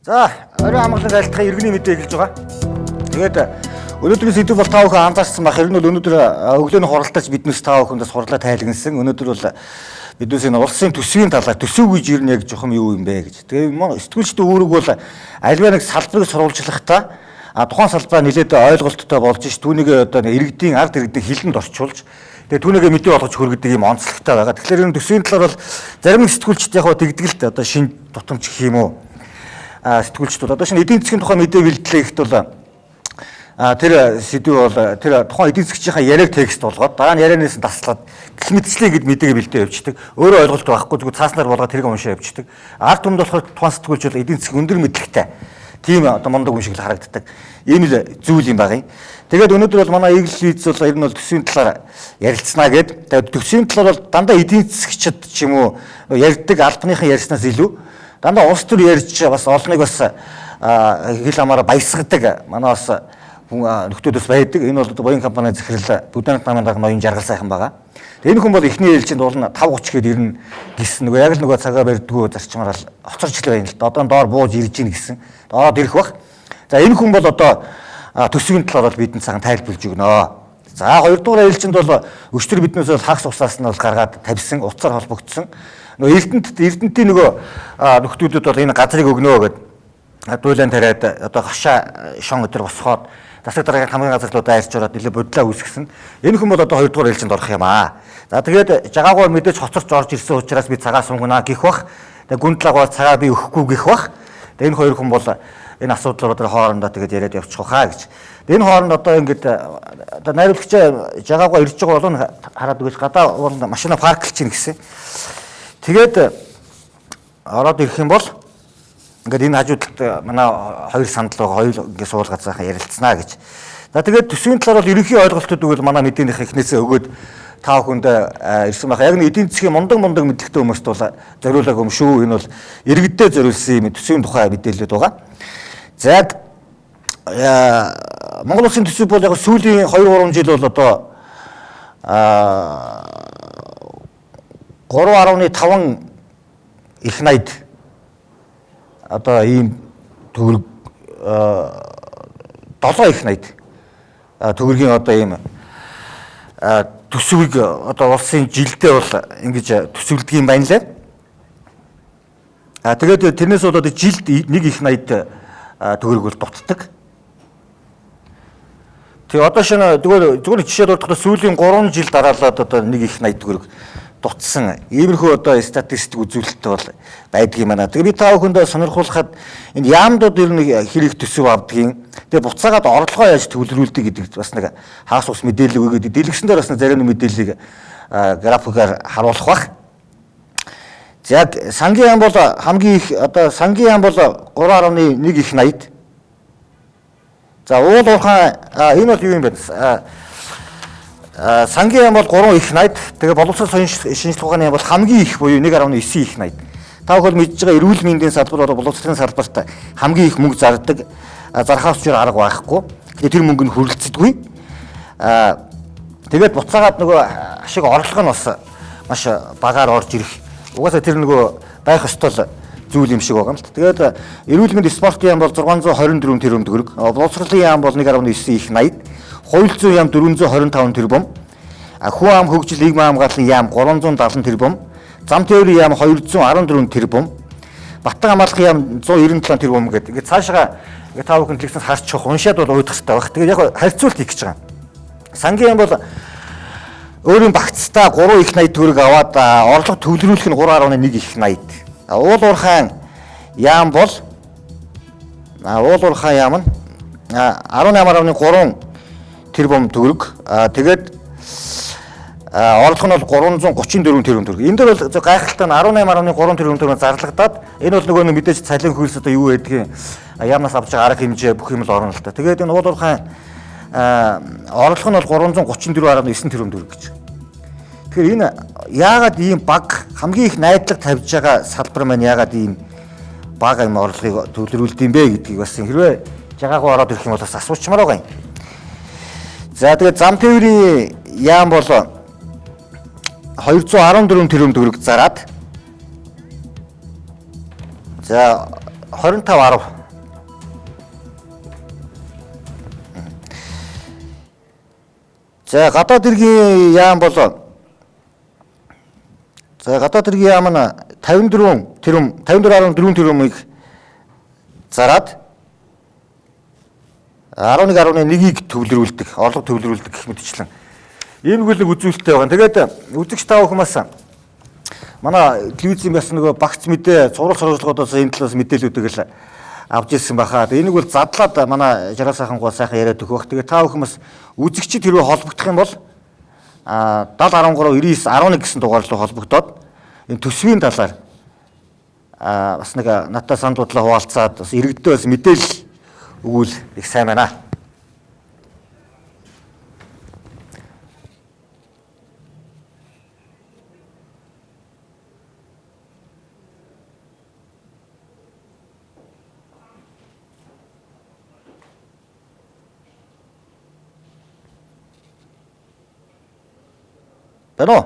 За, оройн амгалан айлтгах иргэний мэдээ эхэлж байгаа. Тэгээд өнөөдрийн сэдэв бол та бүхэн анзаарсан байх. Ер нь бол өнөөдөр өглөөний хуралдаач биднээс та бүхэндээс хурлаа тайлгнасан. Өнөөдөр бол биднээс энэ улсын төсвийн талаар, төсөв гэж ер нь яг жоохон юу юм бэ гэж. Тэгээд сэтгүүлчдийн үүрэг бол альва нэг салбарыг сурвалжлахдаа тухайн салбараа нэлээд ойлголттой болж ш түүнийг одоо иргэдийн ард иргэдийн хилэнд орчуулж, тэгээд түүнийг мэдээ болгож хөргөдөг юм онцлогтой байгаа. Тэгэхээр энэ төсвийн талаар бол зарим нэг сэтгүүлчд яг тэгдэг л дээ, одоо шин тутамч гэх юм уу. Сэтгүүлчд бол одоо шинэ эдийн засгийн тухай мэдээ бэлдлээ гэхэд бол тэр сэдв бол тэр тухайн эдийн засгчийнхаа яриаг текст болгоод, дараа нь ярианаас нь таслаад гэх мэтчлээ ингэж мэдээг бэлдээ явчихдаг. Өөрөө ойлголт байхгүй, зүгээр цааснаар болгоод тэрийг уншаа явчихдаг. Ард түмэнд болохоор тухайн сэтгүүлч бол эдийн засгийн өндөр мэдлэгтэй тийм одоо мундаг хүн шиг л харагддаг. Ийм л зүйл юм байгаа юм. Тэгээд өнөөдөр бол манай Eagle Leads бол ер нь бол төсвийн талаар ярилцсанаа гээд, тэгээд төсвийн талаар бол дандаа эдийн засгчид ч юм уу ярьдаг албаныхан ярьснаас илүү дандаа улс төр ярьж бас олныг бас хэл амаараа баясгадаг манай бас нөхдүүд бас байдаг. Энэ бол буян компани захирал Бүдэнат намын дарга ноён Жаргал сайхан байгаа. Тэгээ энэ хүн бол эхний ээлжинд бол 5:30 гээд ирнэ гэсэн, нөгөө яг л нөгөө цагаа барьдгүй зарчмаар л хоцорч л байна л да. Одоо доор бууж ирж гин гэсэн. Ороод ирэх бах. За, энэ хүн бол одоо төсвийн талаар бол бидэнд цагаан тайлбарлаж өгнө. За, хоёрдугаар ээлжинд бол өчтөр биднээс бол хагас усаас нь бол гаргаад тавьсан, утсаар холбогдсон. Нөгөө Эрдэнтийн нөгөө нөхдүүдэд бол энэ газрыг өгнө гэд дуулан тариад одоо хашаа шон өдр босгоод засаг дараагийн хамгийн газарлуудаа арьж ороод нэлээд бодлоо үүсгэсэн. Энэ хүн бол одоо хоёрдугаар ээлжинд орох юм аа. За, тэгээд жагаагүй мэдээж хоцорч орж ирсэн учраас би цагаа сунгана гэх бах. Тэгээд гүн талаагаа цагаа би өгөхгүй гэх бах. Тэгээд энэ хоёр хүн бол энэ асуудлаар одоо хоорондоо тэгээд яриад явчих хаа гэж. Энэ хооронд одоо ингээд одоо найруулагчаа жагаагаа ирж байгаа болон хараад өгөөж, гадаа бол машина парклж чинь гэсэн. Тэгээд ороод ирэх юм бол ингээд энэ хажуудалд манай хоёр сандал байгаа, хоёр ингээд суул газархан ярилцсанаа гэж. За, тэгээд төсвийн талаар бол ерөнхий ойлголтууд өгвөл манай мэдээнийх эхнээсээ өгөөд та бүхэнд ирсэн байх. Яг нь эдийн засгийн мундаг мундаг мэдлэгтэй хүмүүст бол зориулаагүй юм шүү. Энэ бол иргэддээ зориулсан юм төсвийн тухай мэдээлэлүүд байгаа. За, яг Монгол улсын төсөв бол яг сүүлийн 2 3 жил бол одоо 3.5 их 80 одоо ийм төгрөг, 7 их 80 төгрөгийн одоо ийм төсвийг одоо улсын жилдээ бол ингэж төсөвлөдөг юм байна лээ. Тэгээд тэрнээс болоод жилд нэг их 80 төгрөг бол дутдаг. Тэгээ одоо шинэ зүгээр зүгээр жишээ дурдах, сүүлийн 3 жил дараалаад одоо нэг их 80 төгрөг дутсан. Иймэрхүү одоо статистик үзүүлэлт бол байдаг юм байна. Тэгээ би та бүхэндээ сонирхуулахад энэ яамдууд ер нь хэр их төсөв авдгийг, тэгээ буцаагаад орлогоо яаж төвлөрүүлдэг гэдэг бас нэг хагас ус мэдээлэл өгөөд, дэлгэсэн дээр бас нэг зарим мэдээллийг графикаар харуулах бах. За, сангийн яам бол хамгийн их, одоо сангийн яам бол 3.1 их 80. За, уул уурхай, энэ бол юу юм бэ? Сангийн яам бол 3 их 80. Тэгээ боловсрол, соёлын шинжилгээ ухааны яам бол хамгийн их буюу 1.9 их 80. Та бүхэн мэдж байгаа, эрүүл мэндийн салбар бол боловсролын салбарт хамгийн их мөнгө зардаг. Зархаас ч арга байхгүй. Тэгээ тэр мөнгө нь хүрэлцдэггүй. Тэгээд буцаагаад нөгөө ашиг орлого нь бас маш багаар орж ирэх. Угаасаа тэр нөгөө байх ёстой зүйл юм шиг байгаа юм л. Тэгээд эрүүл мэнд спортын яам бол 624 тэрбум төгрөг. Боловсролын яам бол 1.9 их 80. Хууль зүйн яам 425 тэрбум. Хүн ам хөгжил, нийгмийн хамгааллын яам 370 тэрбум. Зам тээврийн яам 214 тэрбум. Батан хамгаалахын яам 197 тэрбум гэдэг. Ингээд цаашгаа ингээд та бүхэн дэлгэцээс харчих, уншаад бол уйдах хэрэгтэй байх. Тэгээд яг харьцуулт хийх гэж байгаа. Сангийн яам бол өөрийн багцтай 3 их 80 төгрөг аваад орлого төвлөрүүлэх нь 3.1 их 80. Уул уурхайн яам бол уул уурхайн яам нь 18.3 тэрбум төгрөг. Тэгээд орлого нь бол 334 тэрбум төгрөг. Энэ дээр бол гайхалтай нь 18.3 тэрбум төгрөг зарлагдаад, энэ бол нөгөө нэг мэдээж цалин хөлс одоо юу байдгийг яамнаас авч байгаа арга хэмжээ бүх юм л орно л та. Тэгээд энэ уул уурхайн орлого нь бол 334.9 тэрбум төгрөг гэж. Тэгэхээр энэ яагаад ийм баг, хамгийн их найдлага тавьж байгаа салбар маань яагаад ийм бага юм орлогыг төвлөрүүлдэг юм бэ гэдгийг бас хэрвээ жагаагүй ороод ирэх юм бол бас асуучмаар байгаа юм. За, тэгээд зам тээврийн яам бол 214 тэрбум төгрөг зараад, за, 25 10. За гадаад иргэний яам бол за гадаад иргэний яам нь 54 тэрбум 54.4 тэрбумыг зараад 11.1-ийг төвлөрүүлдэг, орлого төвлөрүүлдэг гэх мэтчлэн ийм нэг үзүүлэлттэй байгаа. Тэгээд үзэгч та бүхэн бас манай телевизийн бас нөгөө багц мэдээ, цуврал сурвалжлагуудаас энэ талаас мэдээллүүдийг л авч ирсэн баха. Энийг бол задлаад манай Жаргал сайхангуй сайхан яриад өгөх бах. Тэгээд та бүхэн бас үзэгчид хэрвээ холбогдох юм бол 70 13 99 11 гэсэн дугаар руу холбогдоод энэ төсвийн талаар бас нэг надтай санд бодлоо хуваалцаад бас иргэддээ бас мэдээлэл өгвөл их сайн байна. Байна уу?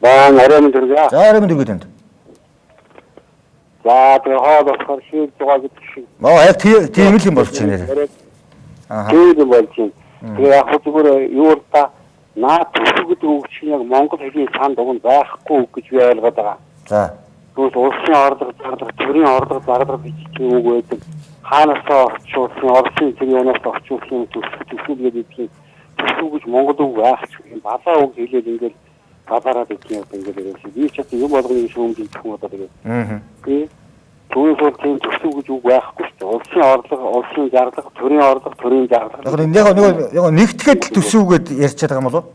Баа орой минь төргөө. За орой минь төргөө танд. За тэгээ хоол болохоор шийдэж байгаа гэдэг шиг. Оо яг тийм л юм болж байна нэр. Аа. Тийм юм болж байна. Тэгээ яг хөө зүгээр юу л та наа төсөв гэдэг үг чинь яг монгол хэлний санд уг нь байхгүй үг гэж би ойлгоод байгаа. За. Тэгвэл улсын орлого зарлага, төрийн орлого зарлага гэж тийм үг байдаг. Хаанаасаа орчуулсан, Оросын тэр юунаас орчуулсан төсөв төсөв гэдэг юм. Төсөв гэж монгол үг байх ч юм. Балаа үг хэлээд ингээл балаараад идэх юм ингээд ерөөсөө. Би ч одоо юм болгоны шүүмж идэх юм одоо тэгээд. Аа. Тий. Түүнээс бол тийм төсөв гэж үг байхгүй шүү дээ. Улсын орлого, улсын зарлага, төрийн орлого, төрийн зарлага. Яг яг нэгтгэхэд л төсөв гэд ярьчаад байгаа юм болов уу?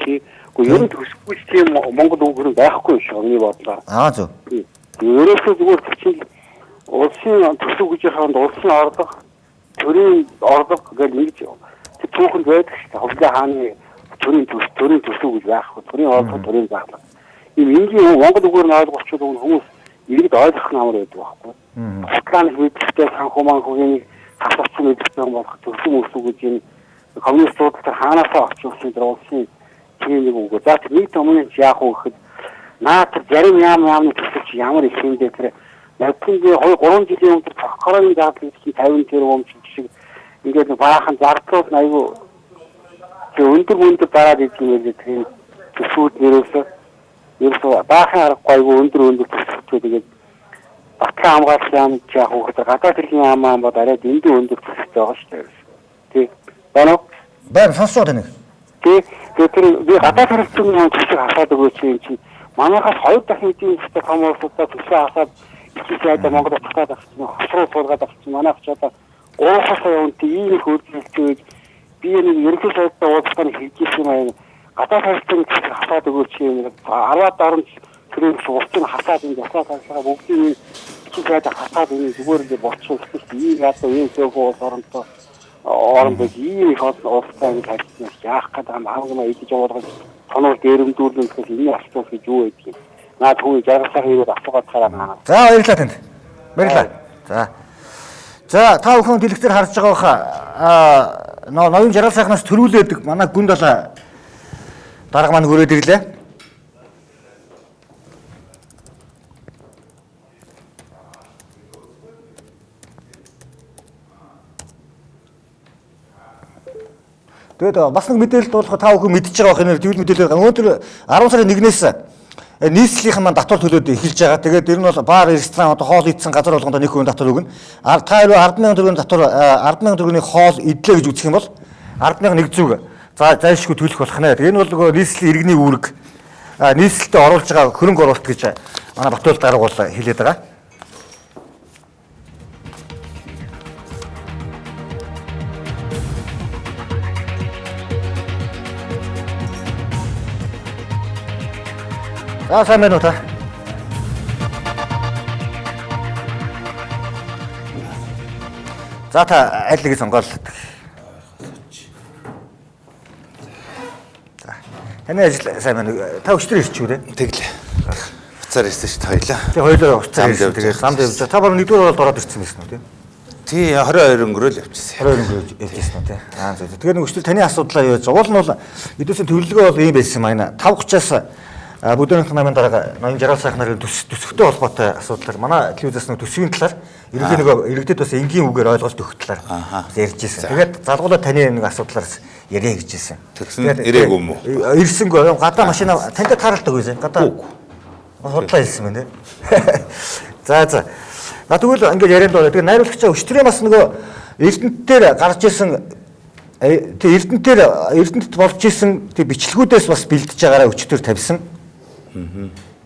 Тий. Гэхдээ ер нь төсөв гэж тийм монгол үг нь байхгүй шүү миний бодлоор. Аа зөв. Тий. Ерөөсөө зүгээр чинь улсын төсөв гэж яхад улсын орлого, төрийн орлого гэж ингэж тэр түүхэнд байдаг шүү дээ. Ховлын хааны төрийн төс, төрийн төсөв гэж байхгүй. Төрийн орлого, төрийн зарлага. Ийм энгийн монгол үгээр нь ойлгочихвол хүмүүс иргэд ойлгох нь амар байдаг байхгүй. Хутлааны мэдлэгтэй санхүү манхүүгийн тасарсан мэдлэгтэй болох төсөв мөсөв гэж энэ коммунистууд тэр хаанаасаа очивсан тэр улсын тийм нэг үг. За тэр нэг томны яах вэ гэхэд наа тэр зарим яам яамны төсөв чи ямар их юм бэ тэр навтангийн 2 3 жилийн өмнө прокурорын зарлал чинь 50 тэрбум шиг ингээд баахан зардлууд айгүй тэг өндөр дараад идэх юм байлээ тэр төсвүүд нэрөөсөө ерөөсөө баахан аргагүй айгүй өндөр төсөвтэй тэгээд батлан хамгааллын яам яах вэ гэхээр гадаад хэргийн яам аам бол арай дэндүү өндөр төсөвтэй байгаа шүү дээ. Тий. Байна уу? Байна сонсож байгаа таныг. Тий. Тэгээд тэр би гадаад хэргийн төсөв хасаад өгөөч юм чинь манайхаас 2 дахин эдийн засгийн том улсуудаа төсөө хасаад ичиж яадаа Монгол утгаад авчихсан, хос руу суулгаад авчихсан. Манайх ч одоо 3 сая үнэтэй ийм их өөрчлөлт би нэг ерөнхий сайдтай уулзахаар хэлж ирсэн юм аа. Гадаад харилцааны төсөв хасаад өгөөч юм 10-аад орон тэрийг урт нь хасаад энэ ясаа цаашаа бүгдийг ичиж яадаа хасаад энэ зүгээр л болчихсон гэсэн ийм яадаа ийм зөвхөн улс оронтой орон байж ийм их улстай ингэ харилцсан яах гэдэг юм хамгийн идэж явуулгаж тоноор дээрэмдүүлэн гэхэл энэ асуулт гэж юу байдаг юм. Наа түүний жаргалахын ирээд асуугаад хараа наа. За баярлалаа танд. Баярлалаа. За. За та бүхэн дэлгэцээр харж байгаа баха ноён жаргал сайхнаас төрүүлээд манай гүн далаа дарга маань хүрээд ирлээ. Тэгээд бас нэг мэдээлэлт болох та бүхэн мэдж байгаа бах энэ төвл мэдээлэл өнөөдөр 10 сарын 1-ээс нийслэлийн маань татвар төлөөд эхэлж байгаа. Тэгээд ер нь бол бар, ресторан одоо хоол идсэн газар болгонд 1% татвар өгнө. Та хэрвээ 10,000 төгрөгийн татвар 10,000 төгрөгийн хоол идлээ гэж үзэх юм бол 10,100 за зайлшгүй төлөх болох нэ. Тэгээд энэ бол нөгөө нийслэлийн иргэний үүрэг нийслэлдээ оруулж байгаа хөрөнгө оруулалт гэж манай Батуул дарга бол хэлээд байгаа. За сайн байна уу та? За та аль нэгийг сонгоол. За таны ажил сайн байна уу? Та өчтөр ирчихв үү? Тэглээ. Уцаар ирсэн шүү дээ хоёлаа. Тэг хоёлоо уцаар ирсэн. Тэгээд замд явж. Та баг нэгдүгээр бол ороод ирсэн байсан үү тийм? Тий 22 өнгөрөөл явчихсан. 22 өнгөрөөл явчихсан үү тийм? Аа зөв. Тэгээд нэг өчтөр таны асуудлаа юу яаж? Уул нь бол эдээсийн төлөвлөгөө бол ийм байсан маань 5:30-аас Бүдүүнх намын дарга ноён Жаргал сайхан нарын төсөвтэй холбоотой асуудлаар манай телевизээс нэг төсвийн талаар ерөнхий нөгөө иргэдэд бас энгийн үгээр ойлголт өгөх талаар бас ярьж ирсэн. Тэгээд залгуулаад таны нэг асуудлаар яриа гэж ирсэн. Тэгсэн ирээгүй юм уу? Ирсэнгүй. Гадаа машина тантай тааралдаг байсан. Гадаа. Худлаа хэлсэн байна. За за. За тэгвэл ингээд ярианд болоо. Тэгээд найруулагчаа өчтөрөө бас нөгөө Эрдэнэт дээр гарч исэн тэг Эрдэнэт дээр Эрдэнэт болж исэн тэг бичлэгүүдээс бас бэлдэж байгаараа өчтөр тавьсан.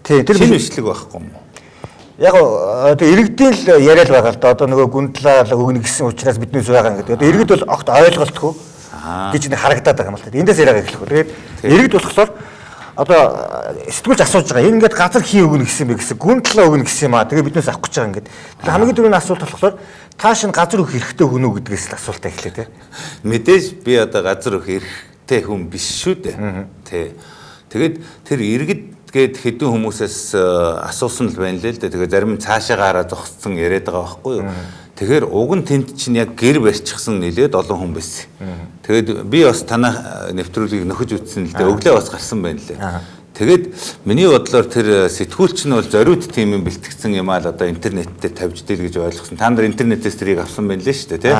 Тий, тэр бичлэг байхгүй юм уу? Яг тэг иргэдийн л яриа л байгаа л да. Одоо нөгөө гүндлаа өгнө гэсэн учраас биднээс байгаа гэдэг. Одоо иргэд бол огт ойлголтгүй гэж нэг харагдаад байгаа юм л та. Эндээс яриагаа эхлэх үү. Тэгээд иргэд болохоор одоо сэтгүүлч асууж байгаа. Энэ ингээд газар хий өгнө гэсэн бэ гэсэн. Гүн талаа өгнө гэсэн юм аа. Тэгээ биднээс авах гэж байгаа ингээд. Тэгэхээр хамгийн түрүүний асуулт болохоор тааш нь газар өгөх эрхтэй хүн үү гэдгээс л асуултаа эхлэе те. Мэдээж би одоо газар өгөх эрхтэй хүн биш шүү дээ. Тэ. Тэгээд тэр иргэд гээд хэдэн хүмүүсээс асуусан л байна лээ л дээ. Тэгээ зарим нь цаашаа гараа зогссон яриад байгаа байхгүй юу? Тэгэхээр уг нь тэнд чинь яг гэр барьчихсан нэлээд олон хүн байсан. Тэгээд би бас танай нэвтрүүлгийг нөхөж үтсэн л дээ. Өглөө бас гарсан байна лээ. Тэгээд миний бодлоор тэр сэтгүүлч нь бол зориуд тийм юм бэлтгэсэн юм аа л одоо интернет дээр тавьж дээл гэж ойлгосон. Та нар интернетээс тэрийг авсан байна лээ шүү дээ, тий?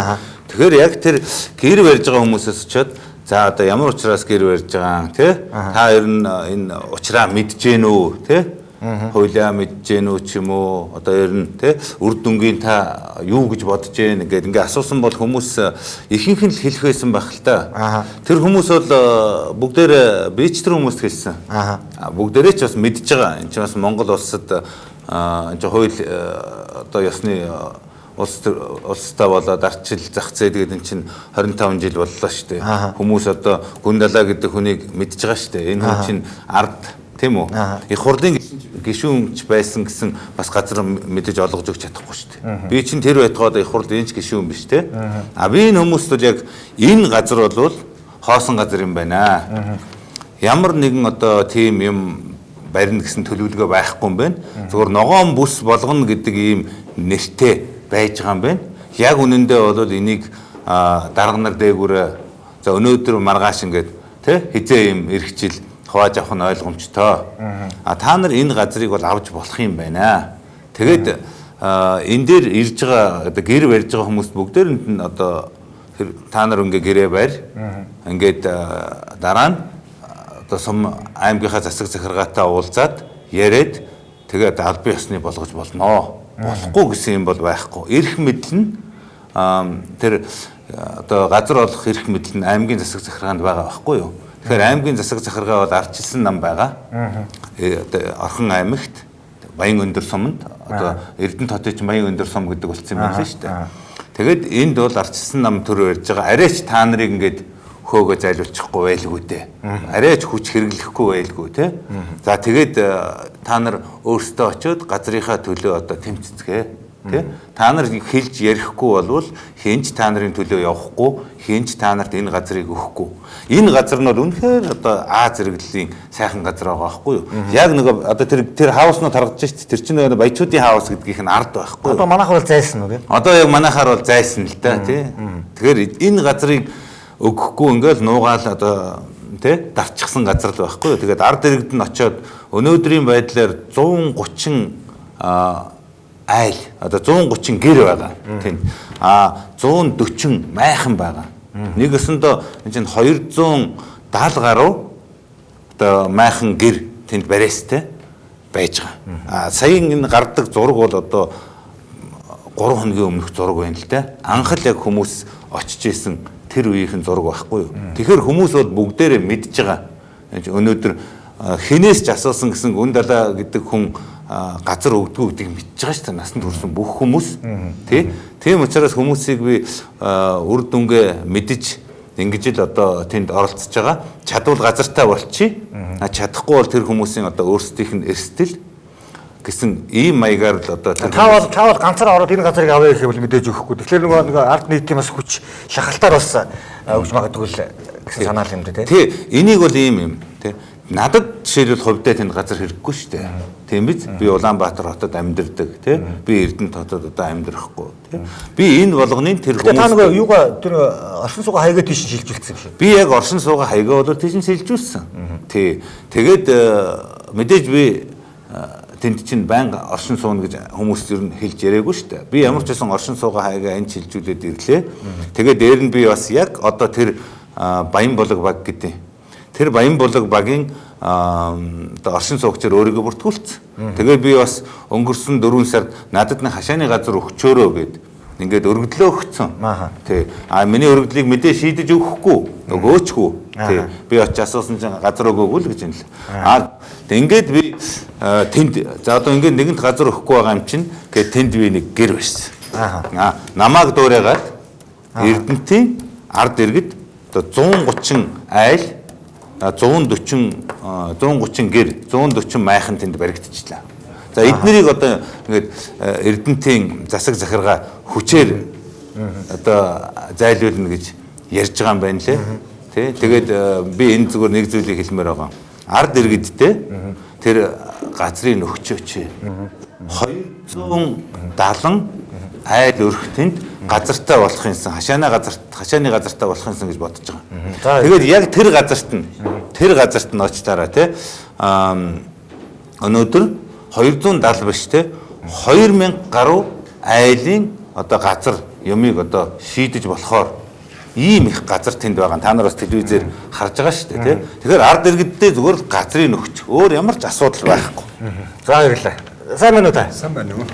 Тэгэхээр яг тэр гэр барьж байгаа хүмүүсээс очиод за одоо ямар учраас гэр барьж байгаа тий? Та ер нь энэ учраа мэдж гэн үү, тий? Хуулиа мэдж гэн үү ч юм уу одоо ер нь тий үр дүнгийн та юу гэж бодож гэн гэдэг ингээ асуусан бол хүмүүс ихэнх нь л хэлэх байсан байх л та. Тэр хүмүүс бол бүгдээр би ч тэр хүмүүст хэлсэн. Бүгдээрээ ч бас мэдж байгаа. Энд чинь бас Монгол улсад энэ чинь хууль одоо ёсны улстай болоод арчил зах зээл гэдэг энэ чинь 25 жил боллоо шүү дээ. Хүмүүс одоо Гүндалаа гэдэг хүнийг мэдж байгаа шүү дээ. Энэ хүн чинь ард тийм үү? Их хурлын гишүүнч байсан гэсэн бас газар мэдэж олгож өгч чадахгүй шүү дээ. Би чинь тэр байтугай одоо их хурлын ч гишүүн биш те. А би энэ хүмүүст бол яг энэ газар бол хоосон газар юм байна. Ямар нэгэн одоо тийм юм барина гэсэн төлөвлөгөө байхгүй юм байна. Зүгээр ногоон бүс болгоно гэдэг ийм нэртэй байж байгаа юм байна. Яг үнэндээ бол энийг дарга нар дээгүүрээ за өнөөдөр маргааш ингээд тэ хизээ юм эрхжил хувааж авах нь ойлгомжтой. А та нар энэ газрыг бол авч болох юм байна. Тэгээд энэ дээр ирж байгаа одоо гэр барьж байгаа хүмүүст бүгдээрэнд нь одоо та нар ингээ гэрээ барь. Ингээд дараа нь одоо сум аймгийнхаа засаг захиргаатай уулзаад яриад тэгээд албан ёсны болгож болно. Болохгүй гэсэн юм бол байхгүй. Эрх мэдэл нь тэр одоо газар олох эрх мэдэл нь аймгийн засаг захиргаанд байгаа байхгүй юу? Тэгэхээр аймгийн засаг захиргаа бол арчилсан нам байгаа. Одоо Орхон аймагт Баян өндөр суманд одоо Эрдэнэт хотын чинь Баян өндөр сум гэдэг болсон юм байна шүү дээ. Тэгээд энд бол арчилсан нам төрөө ярьж байгаа. Арайч та нарыг ингээд хөөгөө зайлуулчихгүй байлгүй дээ. Арайч хүч хэрэглэхгүй байлгүй те. За тэгээд та нар өөрсдөө очиод газрынхаа төлөө одоо тэмцэцгээ. Тэ? Та нар хэлж ярихгүй болвол хэн ч та нарын төлөө явахгүй, хэн ч та нарт энэ газрыг өгөхгүй. Энэ газар нь бол үнэхээр одоо А зэрэглэлийн сайхан газар байгаа байхгүй юу? Яг нөгөө одоо тэр хауснууд харагдаж шít. Тэр чинь нөгөө баячуудын хаус гэдгийнх нь ард байхгүй юу? Одоо манайхаар бол зайсан уу? Одоо яг манайхаар бол зайсан л да тий. Тэгэхээр энэ газрыг өгөхгүй ингээл нуугаал одоо тий дарчихсан газар л байхгүй юу? Тэгээд ард иргэд нь очиод өнөөдрийн байдлаар 130 айл одоо 130 гэр байгаа. Тийм. А 140 майхан байгаа. Нэг өсөндөө энэ чинь 270 гаруй одоо майхан гэр тэнд бариастай байж байгаа. А саяын энэ гардаг зураг бол одоо 3 хоногийн өмнөх зураг байна л да. Анх л яг хүмүүс очиж исэн тэр үеийнхэн зураг байхгүй юу? Тэгэхээр хүмүүс бол бүгдээрээ мэдж байгаа. Өнөөдөр хинээс ч асуусан гэсэн Гүндалаа гэдэг хүн газар өгдгүү гэдгийг мэдж байгаа шүү дээ. Насанд хүрсэн бүх хүмүүс тий. Тийм учраас хүмүүсийг би үр дүнгээ мэдэж ингэж л одоо тэнд оролцож байгаа. Чадвал газартай болчих. Чадахгүй бол тэр хүмүүсийн одоо өөрсдийнх нь эрсдэл гэсэн ийм маягаар л одоо та бол ганцаараа ороод энэ газрыг авъя гэх юм бол мэдээж өгөхгүй. Тэгэхээр нөгөө ард нийтийн бас хүч шахалтаар бас өгч магадгүй л гэсэн санаа л юм дээ тий. Тий, энийг бол ийм юм тий. Надад жишээлбэл хувьдаа тэнд газар хэрэггүй шүү дээ. Тийм биз? Би Улаанбаатар хотод амьдардаг тий. Би Эрдэнэт хотод одоо амьдрахгүй тий. Би энэ болгонын тэр хүмүүс та нөгөө юугаа тэр оршин суугаа хаягаа тийш шилжүүлсэн юм шиг. Би яг оршин суугаа хаягаа бол тийш шилжүүлсэн. Тий. Тэгээд мэдээж би тэнд чинь байнга оршин сууна гэж хүмүүс ер нь хэлж яриаггүй шүү дээ. Би ямар ч байсан оршин суугаа хайгаа энэ чилжүүлээд ирлээ. Тэгээд дээр нь би бас яг одоо тэр Баянбулаг баг гэдэг. Тэр Баянбулаг багийн одоо оршин суугчаар өөрийгөө бүртгүүлсэн. Тэгээд би бас өнгөрсөн 4 сард надад нэг хашааны газар өгчөөрөө гэд ингээд өргөдлөө өгцөн. Тий. А миний өргөдлийг мэдээ шийдэж өгөхгүй, өгөөчгүй. Тий. Би очиж асуусан чинь газар өгөөгүй л гэж юм л. А ингээд би тэнд за одоо ингээд нэгэнт газар өгөхгүй байгаа юм чинь гээд тэнд би нэг гэр барьсан. Аа. Намааг дуурайгаад Эрдэнтийн ард иргэд одоо 130 айл 140 130 гэр 140 майхан тэнд баригдчихлаа. За эднэрийг одоо ингээд Эрдэнтийн засаг захиргаа хүчээр одоо зайлуулна гэж ярьж байгаа юм байна лээ. Тэ? Тэгээд би энэ зүгээр нэг зүйлийг хэлмээр байгаа. Ард иргэдтэй тэр газрын нөхчөөч 270 айл өрхтөнд газартай болох юмсан, хашааны газартай болох юмсан гэж бодож байгаа. Тэгээд яг тэр газарт нь очлаараа тий өнөөдөр 270 биш тий 2000 гаруй айлын одоо газар юмыг одоо шийдэж болохоор ийм их газар тэнд байгаа. Та нар бас телевизээр харж байгаа шүү дээ тий. Тэгэхээр ард иргэдтэй зүгээр л газрын нөхч. Өөр ямар ч асуудал байхгүй. За баярлалаа. Сайн байна уу та? Сайн байна уу?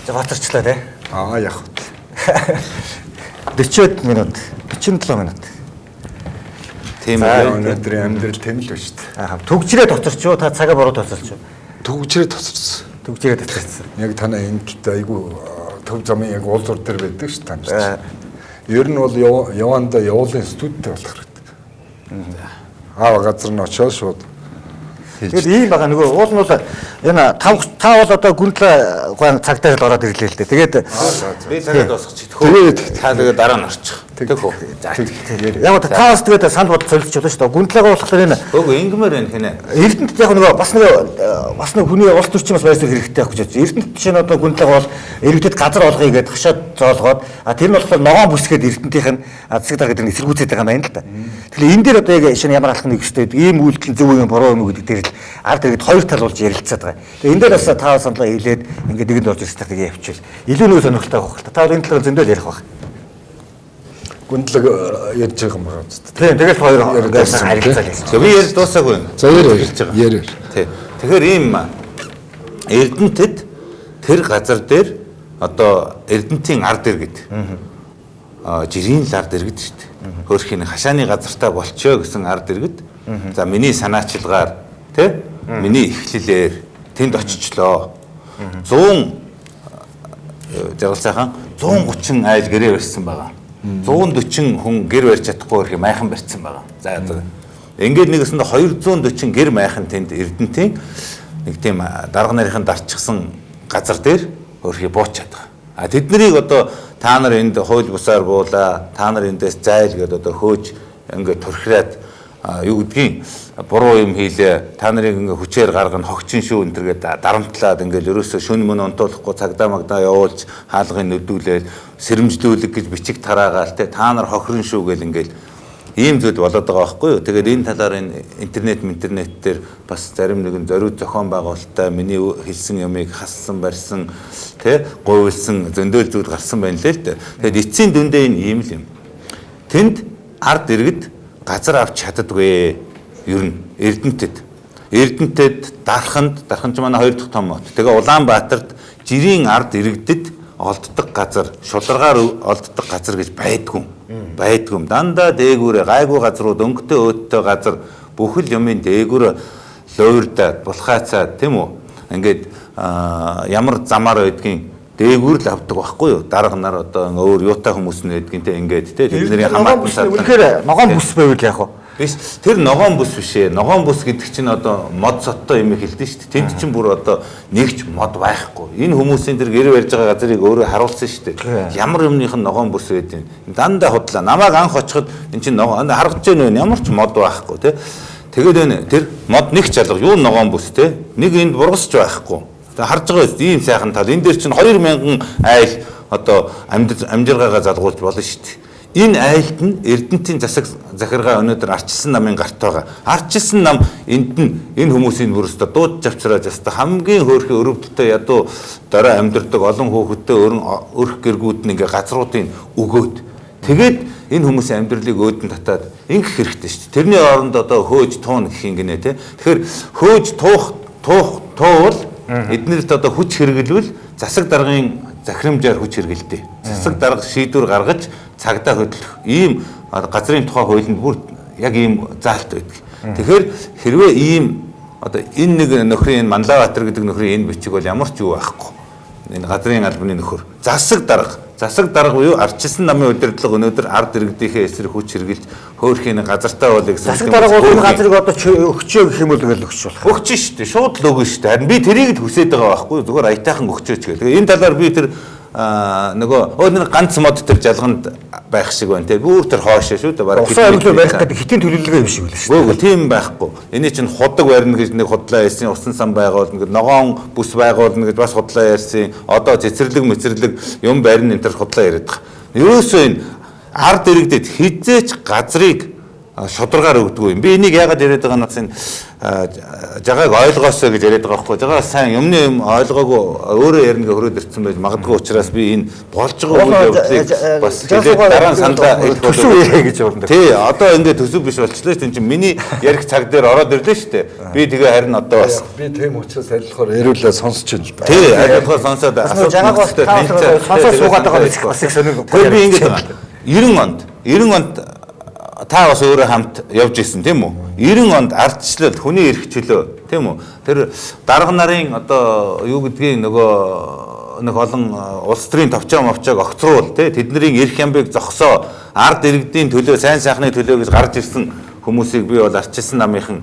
За гоцорчлаа тий. Аа яг хөт. 40 минут, 47 минут. Тийм ээ. Өнөөдрийн амьдрал тийм л байна шүү дээ. Аа түгжрээ тоцорч юу? Та цагаа буруу тоцорч юу? Түгжрээ тоцорсон. Түгжрээ тоцорсон. Яг танаа энэ талд айгүй төв замын яг уулзуур дээр байдаг шүү дээ та нар. Ер нь бол явандаа явуулын студидтэй болох хэрэгтэй. Аа газар нь очиод шууд. Тэгэхээр ийм байгаа нөгөө уул нь бол энэ та бол одоо гүндлээ гуайн цагдаа л ороод ирлээ л дээ. Тэгээд би цагаа дуусгачих. Тэгээд та тэгээд дараа нь орчих. Тэгэх үү? За. Яг та бас тэгээд санал бодол солилцож болно шүү дээ. Гүндлээгээ болохоор энэ үгүй ингэмээр байна хинэ. Эрдэнэт яг нөгөө бас нэг хүний улс төрчин бас байр суурь хэрэгтэй байх гэж бодож. Эрдэнэт жишээ нь одоо гүндлээгээ бол иргэдэд газар олгоё гэдээ хашаад зоолгоод тэр нь болохоор ногоон бүсгээд Эрдэнэтийнх нь засаг дарга гэдэг нь эсэргүүцээд байгаа юм байна л да. Тэгэхээр энэ дээр одоо яг шинэ ямар алхам нэгстэй ийм үйлдэл зөв юм буруу юм уу гэдэг дээр л ард иргэд хоёр тал болж ярилцаад байгаа. Тэгээ энэ дээр бас та саналаа хэлээд ингээд нэгэнд орж ирсэн тийг явчихвал илүү нэг сонирхолтой байх л та. Та бол энэ талаар зөндөл ярих байх. Гүндлэг ярьж байгаа юм байна үст. Тийм тэгэл хоёр харилцаа л ярьж. Би ярьж дуусаагүй юм. За ярьж байгаа. Ярь. Тийм. Тэгэхээр ийм Эрдэнэтэд тэр газар дээр одоо Эрдэнэтийн ард иргэд жирийн л ард иргэд шүү дээ. Хөөрхийн хашааны газартай болчоо гэсэн ард иргэд. За миний санаачилгаар тий миний эхлэлээр тэнд очичлоо. 100 жаргал сайхан 130 айл гэрээ барьсан байгаа. 140 хүн гэр барьж чадахгүй хэрэг майхан барьсан байгаа. За ингээд нэгэсэндээ 240 гэр майхан тэнд Эрдэнэтийн нэг тийм дарга нарын дарчсан газар дээр өөрхий буучаад байгаа. А тэднийг одоо та нар энд хууль бусаар буулаа, та нар эндээс зайл гэдээ одоо хөөж ингээд турхираад юу гэдгийг буруу юм хийлээ. Та нарыг ингээ хүчээр гаргана, хогчин шүү энэ төргээд дарамтлаад ингээл ерөөсөө шүн мөн онтуулахгүй цагдаа магдаа явуулж хаалгыг нүдүүлээл сэрэмжлүүлэг гэж бичиг тараагаал те та нар хохирон шүү гэл ингээл ийм зүйл болоод байгаа байхгүй юу. Тэгээд энэ талаар энэ интернет дээр бас зарим нэгэн зориуд зохион байгуулалттай миний хэлсэн юмыг хассан барьсан те гуйлсан зөндөөл зүйл гарсан байна лээ л дээ. Тэгээд эцсийн дүндээ энэ ийм л юм. Тэнд ард иргэд газар авч чаддаггүй. Ер нь Эрдэнэтэд. Эрдэнэтэд Дарханд, Дархан ч манай хоёр дахь том хот. Тэгээ Улаанбаатарт жирийн ард иргэдэд олддог газар, шуларгаар олддог газар гэж байдгүй. Байдгүй. Дандаа дээгүүрээ гайгүй газрууд, өнгөтэй өөдтэй газар бүхэл юмын дээгүүр луурдаад, булхайцаад тийм үү? Ингээд ямар замаар байдгийг дээгүүр л авдаг байхгүй юу? Дарга нар одоо өөр юутай хүмүүс нь байдгийг те ингээд те тэдний хамаатан сар. Үнэхээр ногоон бүс байвал яах вэ? Биш тэр ногоон бүс биш ээ. Ногоон бүс гэдэг чинь одоо мод соттой юм хэлдэж шүү дээ. Тэнд чинь бүр одоо нэгч мод байхгүй. Энэ хүмүүсийн тэр гэр барьж байгаа газрыг өөрөө харуулсан шүү дээ. Ямар юмных нь ногоон бүс байдیں۔ Дандаа худлаа. Намайг анх очиход эн чинь ногоон харагдаж байна вэ? Ямар ч мод байхгүй те. Тэгээд байна тэр мод нэг ч алга юу ногоон бүс те. Нэг энд бургасч байхгүй. Харж байгаа үст ийм сайхан тал. Энэ дээр чинь 2000 айл одоо амжиргаагаа залгуулж болно шүү дээ. Энэ айлд нь Эрдэнэтийн засаг захиргаа өнөөдөр арчилсан намын гарт байгаа. Арчилсан нам энд нь энэ хүмүүсийн бүр өстө дууд чавчрааж өстө хамгийн хөөрхөн өрөвдөлтөй ядуу дорой амьдардаг олон хүүхэдтэй өрх гэргүүд нь ингээ газруудын өгөөд тэгээд энэ хүмүүсийн амьдралыг өөдөн татаад ингэх хэрэгтэй шүү дээ. Тэрний оронд одоо хөөж туун гэх юм гинэ те. Тэгэхээр хөөж туувал эднэрт одоо хүч хэрэглэвэл засаг даргын захирамжаар хүч хэрэгэлдэг. Засаг дарга шийдвэр гаргаж цагдаа хөдлөх ийм газрын тухай хуулинд бүр яг ийм заалт байдаг. Тэгэхээр хэрвээ ийм одоо энэ нэг нөхрийн Манлайбаатар гэдэг нөхрийн энэ бичиг бол ямар ч юу байхгүй. Энэ газрын албаны нөхөр. Засаг дарга буюу арчилсан намын удирдлага өнөөдөр ард иргэдийнхээ эсрэг хүч хэрэглэж хөөрхийн газартаа бол гэсэн. Засаг дарга бол энэ газрыг одоо өгчөө гэх юм бол тэгэл өгч болох. Өгч шүү дээ. Шууд л өгнө шүү дээ. Харин би тэрийг л хүсээд байгаа байхгүй. Зүгээр аятайхан өгчөөч гэх. Тэгээ энэ талаар би тэр нөгөө нэг ганц мод тэр жалганд байх шиг байна те. Бүр тэр хоошоо шүү дээ. Бараг усан амьдлаа барих гэдэг хитийн төлөвлөгөө юм шиг үлээ шүү. Үгүй тийм байхгүй. Эний чинь худаг барина гэж нэг худлаа ярьсан, усан сан байгуулна гэж, ногоон бүс байгуулна гэж бас худлаа ярьсан. Одоо цэцэрлэг мэцэрлэг юм барина энэ төр худлаа яриад байгаа. Ерөөсөө энэ ард иргэдэд хизээч газрыг шударгаар өгдөг юм. Би энийг яагаад яриад байгаа нь бас энэ жагааг ойлгоосоо гэж яриад байгаа байхгүй. Жагаа сайн юмны юм ойлгоогүй өөрөө ярина гэж хөрөөд ирсэн байж магадгүй учраас би энэ болж байгаа үйл явдлыг бас хэлээд дараа нь саналаа хэлэх төсөв яриа гэж уранд. Тий, одоо ингээд төсөв биш болчлаа шүү дээ. Энд чинь миний ярих цаг дээр ороод ирлээ шүү дээ. Би тэгээ харин одоо бас би тийм учраас аль болохоор яриулаа сонсож байна л да. Тий, аль болохоор сонсоод асуулт бас сонсоо суугаад байгаа бас их сонир. Тэгээ би ингээд 90 онд та бас өөрөө хамт явж исэн тийм үү? 90 онд ардчлал хүний эрх чөлөө тийм үү? Тэр дарга нарын одоо юу гэдгийг нөгөө нэг олон улс төрийн товчоо мовчоог огцруул тий тэдний эрх ямбыг зогсоо ард иргэдийн төлөө сайн сайхны төлөө гэж гарч ирсэн хүмүүсийг би бол ардчилсан намынхан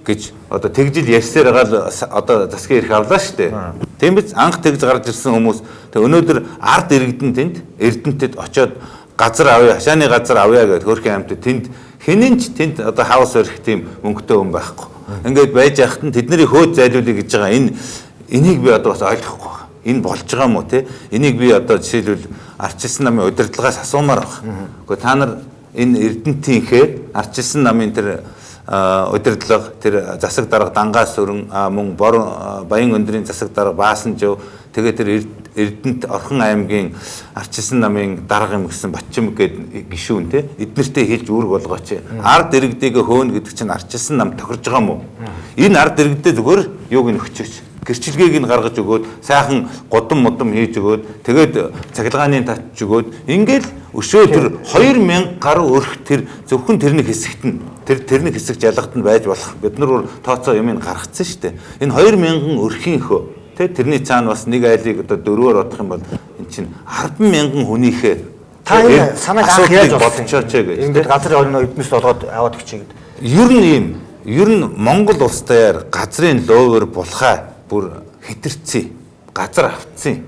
гэж одоо тэгжил ярьсаар байгаа л одоо засгийн эрх авлаа шүү дээ. Тийм биз? Анх тэгж гарч ирсэн хүмүүс тэг өнөөдөр ард иргэдэн тэнд Эрдэнэтэд очиод газар авъя, хашааны газар авъя гэдээ хөөрхөн амьтад тэнд хинэн ч тэнд одоо хаус барих тийм мөнгөтэй хүн байхгүй. Ингээд байж яхад нь тэдний хөөд зайлуулъя гэж байгаа энэ энийг би одоо бас ойлгохгүй байгаа. Энэ болж байгаа юм уу те? Энийг би одоо жишээлбэл арчилсан намын удирдлагаас асуумаар байна. Гэхдээ та нар энэ Эрдэнэтийнхээ арчилсан намын тэр удирдлага тэр засаг дарга Дангаас өрн мөн бор Баян өндрийн засаг дарга Баасанжив тэгээ тэр Эрдэнэт Орхон аймгийн арчилсан намын дарга юм гэсэн Батчим гээд гишүүн те эднэртэй хэлж үүрэг болгооч. Ард иргэдийг хөөнө гэдэг чинь арчилсан нам тохирж байгаа юм уу? Энэ ард иргэдээ зүгээр юуг нь өгчөөч. Гэрчилгээг нь гаргаж өгөөд сайхан гудам мудам хийж өгөөд тэгээд цахилгааны татж өгөөд ингээл өшөө тэр 2000 гаруй өрх тэр зөвхөн тэрний хэсэгт нь тэрний хэсэг жалгат нь байж болох. Бид нар тооцоо юм гаргацсан шүү дээ. Энэ 2000 өрхийнхөө тэ тэрний цаана бас нэг айлыг одоо дөрвөөр бодох юм бол эн чинь 100000 хүнийхээ та энэ санааг анх яаж бодчооч гэж ингээд газар орно эднээс олгоод аваад өгчээ гэдэг. Ер нь ийм ер нь Монгол улс даяар газрын лоовер булхай бүр хэтэрцээ газар автсан.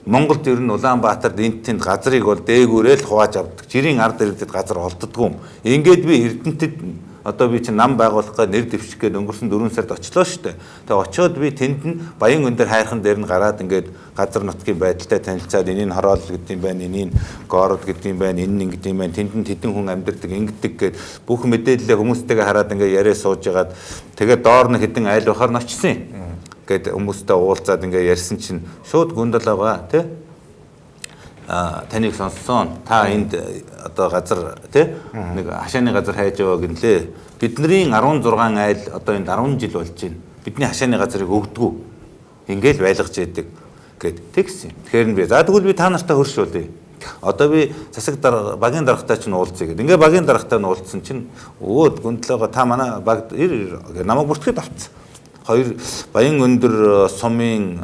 Монголд ер нь Улаанбаатарт энд тэнд газрыг бол дээгүүрээ л хувааж авдаг. Жирийн ард иргэдэд газар олддоггүй юм. Ингээд би Эрдэнэтэд одоо би чинь нам байгуулах гээд нэр дэвших гээд өнгөрсөн 4 сард очлоо шүү дээ. Тэгээ очиод би тэнд нь Баян өндөр хайрхан дээр нь гараад ингээд газар нутгийн байдалтай танилцаад энийг хороол гэдэг юм байна, энийг город гэдэг юм байна, энэ нь гэдэг юм байна, тэнд нь тэдэн хүн амьдардаг, ингэдэг гээд бүх мэдээлэлээ хүмүүстэйгээ хараад ингээд яриа сууж ягаад тэгээ доор нь хэдэн айл байхаар нь очсон юм. Гэт хүмүүстэй уулзаад ингээд ярьсан чинь шууд гүндэлээгаа тий таныг сонссон. Та энд одоо газар тий нэг хашааны газар хайж яваа гинлээ. Бидний 16 айл одоо энд 10 жил болж байна. Бидний хашааны газрыг өгдөггүй. Ингээл байлгаж яадаг гэд тэгсэн. Тэгэхээр нь би за тэгвэл би та нартай хөрш болъё. Одоо би засаг дарга багийн даргатай чинь уулзъя гэд. Ингээ багийн даргатай нь уулзсан чинь өөд гүндлөөгөө та манай баг намайг бүртгэхэд авцсан. Хоёр Баян өндөр сумын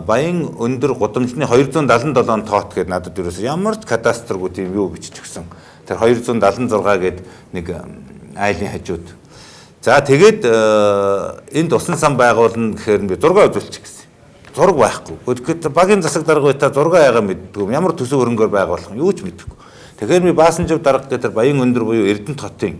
Баян өндөр гудамжны 277 тоот гээд надад ерөөсөө ямар ч кадастргүй тийм юу бичиж өгсөн. Тэр 276 гээд нэг айлын хажууд. За тэгээд энд усан сан байгуулна гэхээр би зураг үзүүлчих гэсэн. Зураг байхгүй. Тэгэхэд багийн засаг дарга бай та зураг яагаа мэддэггүй. Ямар төсөв хөрөнгөөр байгуулах юм юу ч мэдэхгүй. Тэгэхээр би Баасанжив дарга гэдэг тэр Баян өндөр буюу Эрдэнэт хотын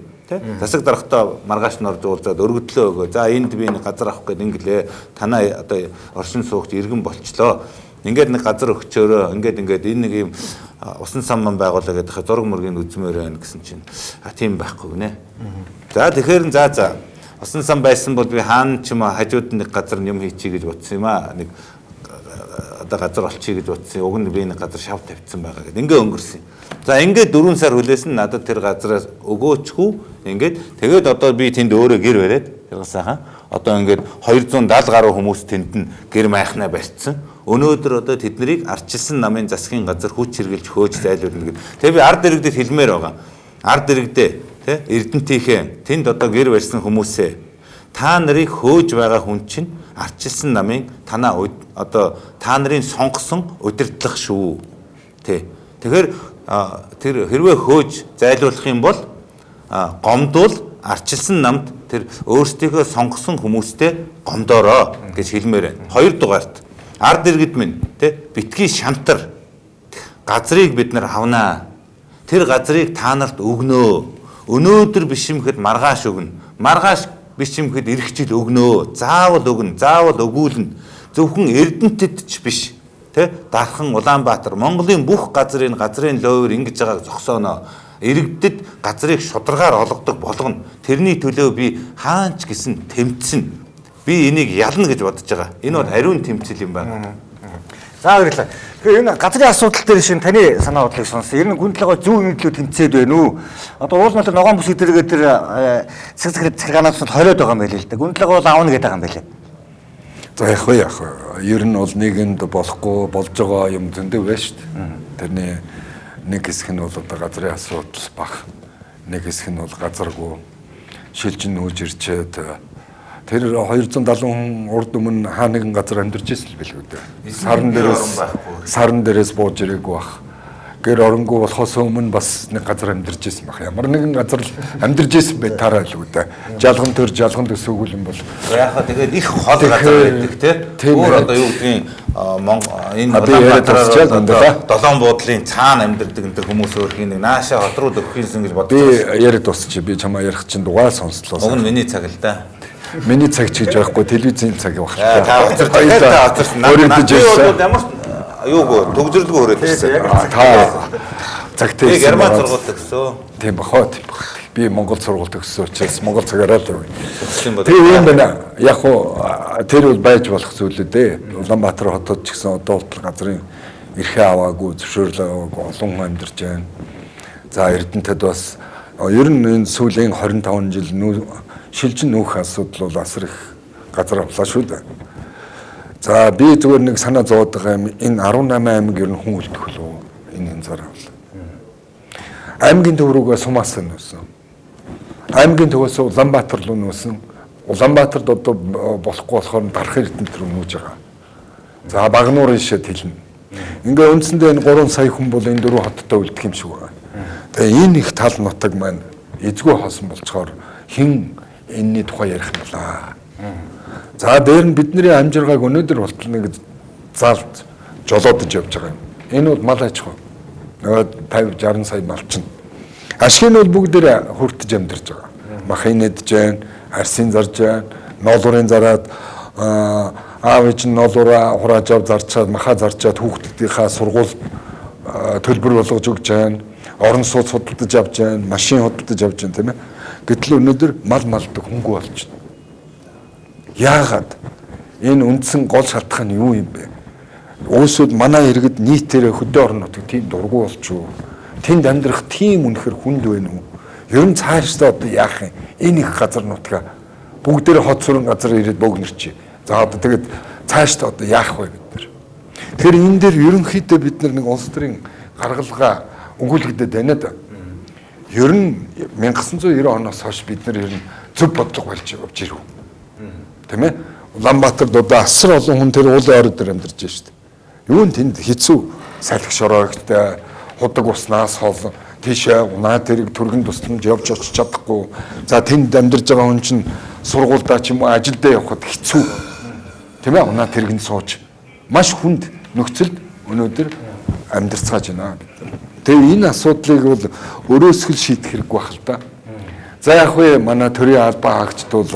засаг даргатай маргааш нь орж уулзаад өргөдлөө өгөө. За энд би нэг газар авах гээд ингэлээ. Танай одоо оршин суугч иргэн болчлоо. Ингээд нэг газар өгчөөрөө ингээд ингээд энэ нэг юм Усан сан ман байгуулаа гэдэг зураг мөргийн үзмээр байна гэсэн чинь тийм байхгүй гинэ. За тэгэхээр за усан сан байсан бол би хаана ч юм хажууд нэг газар юм хийчихье гэж бодсон юм аа. Нэг одоо газар олчихъя гэж бодсон. Уг нь би нэг газар шав тавьчихсан байгаа гэдэг. Ингээ өнгөрсөн. За ингээд 4 сар хүлээсэн надад тэр газараас өгөөчгүй. Ингээд тэгээд одоо би тэнд өөрөө гэр бариад тэр сайхан одоо ингээд 270 гаруй хүмүүс тэнд нь гэр майхнаа барьцсан. Өнөөдөр одоо тэднийг ардчилсан намын засгийн газар хүч хэрглэж хөөж зайлуулна гэдэг. Тэгээ би ард иргэдэд хэлмээр байгаа. Ард иргэдээ тэ Эрдэнтийнхээ тэнд одоо гэр барьсан хүмүүсээ та нарыг хөөж байгаа хүн чинь ардчилсан намын танаа одоо та нарын сонгосон удирдлага шүү. Тэ. Тэгэхээр тэр хэрвээ хөөж зайлуулах юм бол гомдвол ардчилсан намд тэр өөрсдийнхөө сонгосон хүмүүстэй гомдоороо гэж хэлмээр байна. 2 дугаарт ард иргэд минь тэ битгий шантар газрыг бид нар авнаа. Тэр газрыг та нарт өгнөө. Өнөөдөр биш юм хэд маргааш өгнө. Маргааш биш юм хэд эх жил өгнөө. Заавал өгнө, заавал өгүүлнэ. Зөвхөн Эрдэнэтэд ч биш. Тэ Дархан, Улаанбаатар, Монголын бүх газрын ловер ингэж байгааг зогсооно. Иргэдэд газрыг шударгаар олгодог болгоно. Тэрний төлөө би хаан ч гэсэн тэмцэнэ. Би энийг ялна гэж бодож байгаа. Энэ бол ариун тэмцэл юм байна. За баярлалаа. Тэгэхээр энэ газрын асуудал дээр шин таны санаа бодлыг сонссон. Ер нь гүндлэгөө зөв өмнөдлөө тэмцээд байна уу? Одоо уул нь ногоон бүс өдрөгээ тэр цэг цахилгаанаас нь хориод байгаа юм байл л да. Гүндлэгөө бол аавна гэдэг байгаа юм байлээ. За яг вэ яг. Ер нь бол нийгэмд болохгүй болж байгаа юм зөндөө байна шүү дээ. Тэрний нэг хэсэг нь бол одоо газрын асуудал бах. Нэг хэсэг нь бол газаргүй шилжин нүүж ирчээд тэр 270 хүн урд өмнө хаа нэгэн газар амьдарч ирсэн л билүү дээ. Саран дээрээс бууж ирээгүй бах. Гэр оронгүй болохоос өмнө бас нэг газар амьдарч ирсэн бах. Ямар нэгэн газар л амьдарч ирсэн бай таараа л үү дээ. Жалган төр жалган төсөөгөл юм бол. Яг хаа тэгээд их хол газар байдаг те. Өөр одоо юу гэдгийг энэ Улаанбаатараар долоон буудлын цаана амьдардаг энэ хүмүүс өөрхийн нэг нааша хот руу дөхөх юмсан гэж бодож байна. Би яриад дуусчих. Би чамаа ярих чинь дугаар сонслоо. Уг нь миний цаг л да. Миний цаг ч гэж байхгүй телевизийн цаг байх. Та хоцорч та хоцорсон. Өөрөдөж ямар юугүй төгжрлгүй өрөөд ирсэн. Та цагтай. Би герман сургууль төгсөө. Тийм бахаа тийм бах. Би монгол сургууль төгссөн учраас монгол цагаараа л явна. Тэр юм байна. Яг уу тэр бол байж болох зүйл үү дээ. Улаанбаатар хотод ч гэсэн одоо болтол газрын эрхээ аваагүй, зөвшөөрлөө аваагүй олон хүн амьдарч байна. За Эрдэнэтэд бас ер нь энэ сүүлийн 25 жил шилжин нүүх асуудал бол асар их газар авлаа шүү дээ. За би зүгээр нэг санаа зовоод байгаа юм. Энэ 18 аймаг ер нь хүн үлдэх лөө. Энэ янзаар авлаа. Аймгийн төв рүүгээ сумаас нүүсэн. Аймгийн төвөөс Улаанбаатар руу нүүсэн. Улаанбаатарт одоо болохгүй болохоор Дархан Эрдэнэт рүү нүүж байгаа. За Багнуур ишээ тэлнэ. Ингээ үндсэндээ энэ 3 сая хүн бол энэ дөрвөн хоттой үлдэх юм шиг байгаа. Тэгээ энэ их тал нутаг маань эзгүй хоосон болцохоор хэн энэний тухай ярих юм болаа. За дээр нь бидний амжиргааг өнөөдөр болтол нэг залт жолоодож явж байгаа юм. Энэ бол мал аж ахуй. Нөгөө 50 60 сая малчин. Ашиг нь бол бүгдээр хүртэж амьдарч байгаа. Махын нэдж जैन, арсын зарж जैन, ноолуурын зараад аав ээж нь ноолуураа хурааж ав зарчаад маха зарчаад хүүхдүүдийнхаа сургууль төлбөр болгож өгч जैन, орон сууц худалдаж авч जैन, машин худалдаж авч जैन тийм ээ. Гэтэл өнөөдөр мал малдаг хөнгүү болж байна. Яагаад? Энэ үндсэн гол шалтгаан нь юу юм бэ? Уусууд манай иргэд нийтээрээ хөдөө орон нутаг тийм дургу болчихов. Тэнд амьдрах тийм үнэхэр хүнд байна уу? Ер нь цаашдаа одоо яах юм? Энэ их газар нутгаа бүгдээрээ хот сүрэн газар ирээд богнорч. За одоо тэгээд цаашдаа одоо яах вэ бид нар? Тэгэхээр энэ дээр ерөнхийдөө бид нар нэг улс төрийн гаргалгаа өгүүлэгдээд байна да. Ер нь 1990 оноос хойш бид нар ер нь зөв бодлого барьж явж ирв. Тийм ээ? Улаанбаатарт одоо асар олон хүн тэр уулын орой дээр амьдарч байна шүү дээ. Юу н тэнд хэцүү салхи шороо ихтэй худаг уснаас хол тийшээ унаа тэрэг түргэн тусламж явж очиж чадахгүй. За тэнд амьдарч байгаа хүн чинь сургуульдаа ч юм уу ажилдаа явхад хэцүү. Тийм ээ? Унаа тэргэнд сууж маш хүнд нөхцөлд өнөөдөр амьдарцгааж байна бид нар. Тэгээ энэ асуудлыг бол өрөөсгөл шийдэх хэрэггүй байх л да. За яг вэ манай төрийн албан хаагчд бол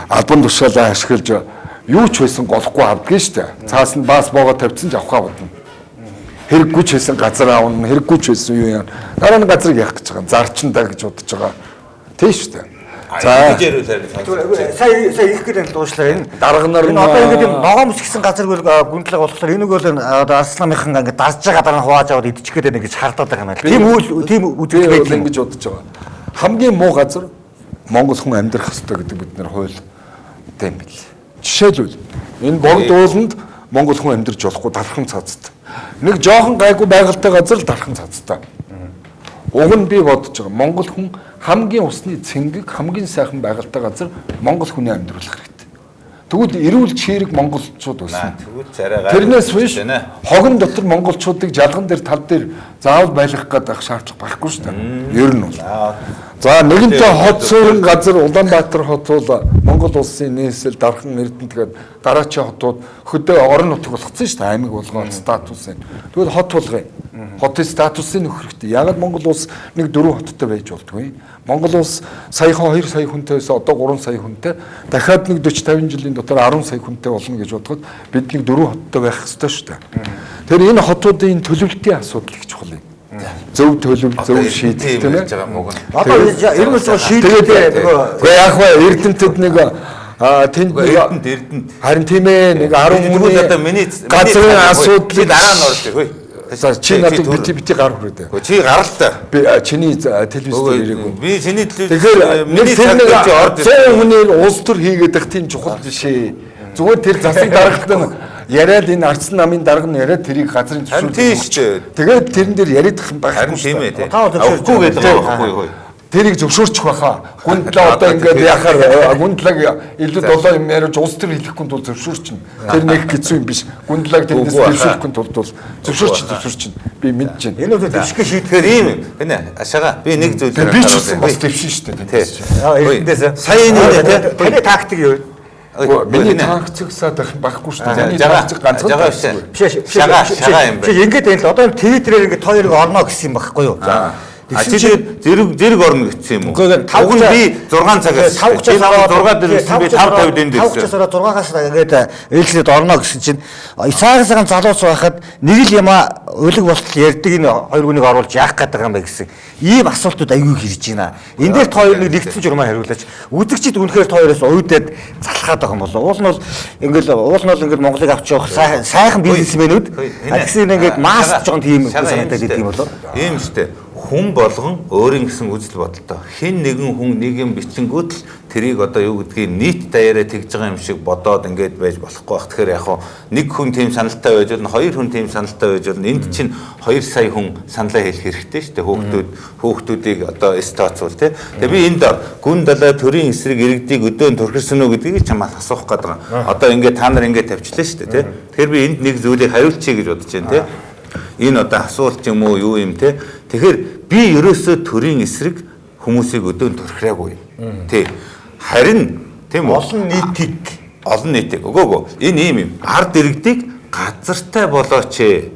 албан тушаалаа ашиглаж юу ч байсан голохгүй авдгийг шүү дээ. Цаас нь баас боогоо тавьсан ч авахаа бодно. Хэрэггүй ч байсан газар аавна, хэрэггүй ч байсан юу яа. Дараа нь газрыг яах гэж байгаа. Зарчин даа гэж бодож байгаа. Тийм шүү дээ. За ингэж яриул харин сая сая их гээд л уушлаа энэ дарга нар энэ одоо ингэж юм ногоон бүс гэсэн газар гүндлэг болохоор энийг бол одоо Арслан намынхан ингэж дарж байгаа дараа нь хувааж аваад идчих гээд байна гэж хардаад байгаа юм байна. Тийм үйл тийм үзэгдэл байдаг ингэж бодож байгаа. Хамгийн муу газар Монгол хүн амьдрах ёстой гэдэг бид нар хууль тийм бил. Жишээлбэл энэ богд ууланд Монгол хүн амьдарч болохгүй дархан цацтай. Нэг жоохон гайгүй байгальтай газар л дархан цацтай. Уг нь би бодож байгаа. Монгол хүн хамгийн усны цэнгэг, хамгийн сайхан байгальтай газар Монгол хүний амьдруулах хэрэгтэй. Тэгвэл эрүүл чирэг монголчууд өснө. Тэгвэл царай Тэрнээс биш хогон дотор монголчуудыг жалган дээр тал дээр заавал байлгах гэдэг шаардлага байхгүй шүү дээ. Ер нь бол. За нэгэнтээ хот суурин газар Улаанбаатар хот бол Монгол улсын нийслэл Дархан Эрдэнэт гээд дараачийн хотууд хөдөө орон нутаг болгоцсон шүү дээ. Аймаг болгоод статус нь. Тэгвэл хот болгоё. Хотын статусыг нөхөх хэрэгтэй. Яагаад Монгол улс нэг дөрвөн хоттой байж болдгүй? Монгол улс саяхан 2 сая хүнтэй байсан, одоо 3 сая хүнтэй. Дахиад нэг 40 50 жилийн дотор 10 сая хүнтэй болно гэж бодоход бид нэг дөрвөн хоттой байх ёстой шүү дээ. Тэгэхээр энэ хотуудын төлөвлөлтийн асуудал их чухал юм. Зөв төлөв, зөв шийдэл тийм ээ. Одоо ер нь бол шийдэлтэй нөгөө яг вэ Эрдэнэтэд нэг тэнд нэг Эрдэнэт харин тийм ээ нэг 10 хүний одоо миний газрын асуудлыг дараа нь орж ирэх. За чи надад бити бити гар хүрээ. Чи гарал та. Би чиний телевиз дээр ирээгүй. Би чиний телевиз. Тэгэхээр миний цаг чи орж 100 хүнээр улс төр хийгээд байх тийм чухал биш ээ. Зүгээр тэр засаг даргад нь яриад энэ Арслан намын дарга нь яриад тэрийг газрын зөвшөөрөл. Тийм шүү дээ. Тэгээд тэрэн дээр яриад их юм байхгүй. Харин тийм ээ тий. Авахгүй гэдэг байгаа байхгүй юу? Тэрийг зөвшөөрчих байхаа. Гүндлээ одоо ингээд яхаар гүндлэг илүү долоо юм яриад улс төр хэлэхгүй тул зөвшөөрчин. Тэр нэг хэцүү юм биш. Гүндлэг тэрнээс дэвшүүлэхгүй тулд бол зөвшөөрчин. Би мэдэж байна. Энэ үгээр дэвших шийдэхээр ийм юм. Гэнэ ашаага би нэг зүйл би ч бас дэвшин шүү дээ. Тий. Сая энэ тий. Таны тактик юу? Миний тактик саад байхгүй шүү дээ. Миний тактик ганцхан биш. Шагаа юм байна. Чи ингээд энэ л одоо энэ Твиттерээр ингээд хоёрыг орно гэсэн юм байхгүй юу? За чи зэрэг зэрэг орно гэсэн юм уу? Уг нь би 6 цагаас 5:30-аас 6 дээр ирсэн, би 5:50 энд ирсэн. 5:30-аас 6-аас ингээд ээлжлээд орно гэсэн чинь сайхан залуус байхад нэг л юм улиг болтол ярьдаг энэ хоёр хүнийг оруулж яах гээд байгаа юм бэ гэсэн ийм асуултууд аягүй хэрж байна. Энэ дээр та хоёр нэг нэгдсэн журмаар хариулаач. Үзэгчид үнэхээр та хоёроос уйдаад залхаад байгаа юм болоо. Уул нь бол ингээл уул нь бол ингээл Монголыг авч явах сайхан бизнесмэнүүд тэгсэн ингээд маск жоохон тийм санагдаад идэв юм болоо. Ийм штэ. Хүн болгон өөрийн гэсэн үзэл бодолтой. Хэн нэгэн хүн нэг юм бичингүүт л тэрийг одоо юу гэдгийг нийт даяараа тэгж байгаа юм шиг бодоод ингээд байж болохгүй бах. Тэгэхээр яг хөө нэг хүн тийм саналтай байж болно, хоёр хүн тийм саналтай байж болно. Энд чинь 2 сая хүн саналаа хэлэх хэрэгтэй шүү дээ. Хүүхдүүдийг одоо эс тооцвол тий. Тэгээ би энд гүн далай төрийн эсрэг иргэдийг өдөөн түрхэрсэн үү гэдгийг чамаас асуух гээд байгаа. Одоо ингээд та нар ингээд тавьчлаа шүү дээ тий. Тэгэхээр би энд нэг зүйлийг хариулчихъя гэж бодож байна тий. Энэ одоо асуулт юм уу юу юм те. Тэгэхээр би ерөөсөө төрийн эсрэг хүмүүсийг өдөөн түрхрээгүй. Тий. Харин тийм үү? Олон нийтийг олон нийтийг. Үгүй. Энэ ийм юм. Ард иргэдийг газартай болооч ээ.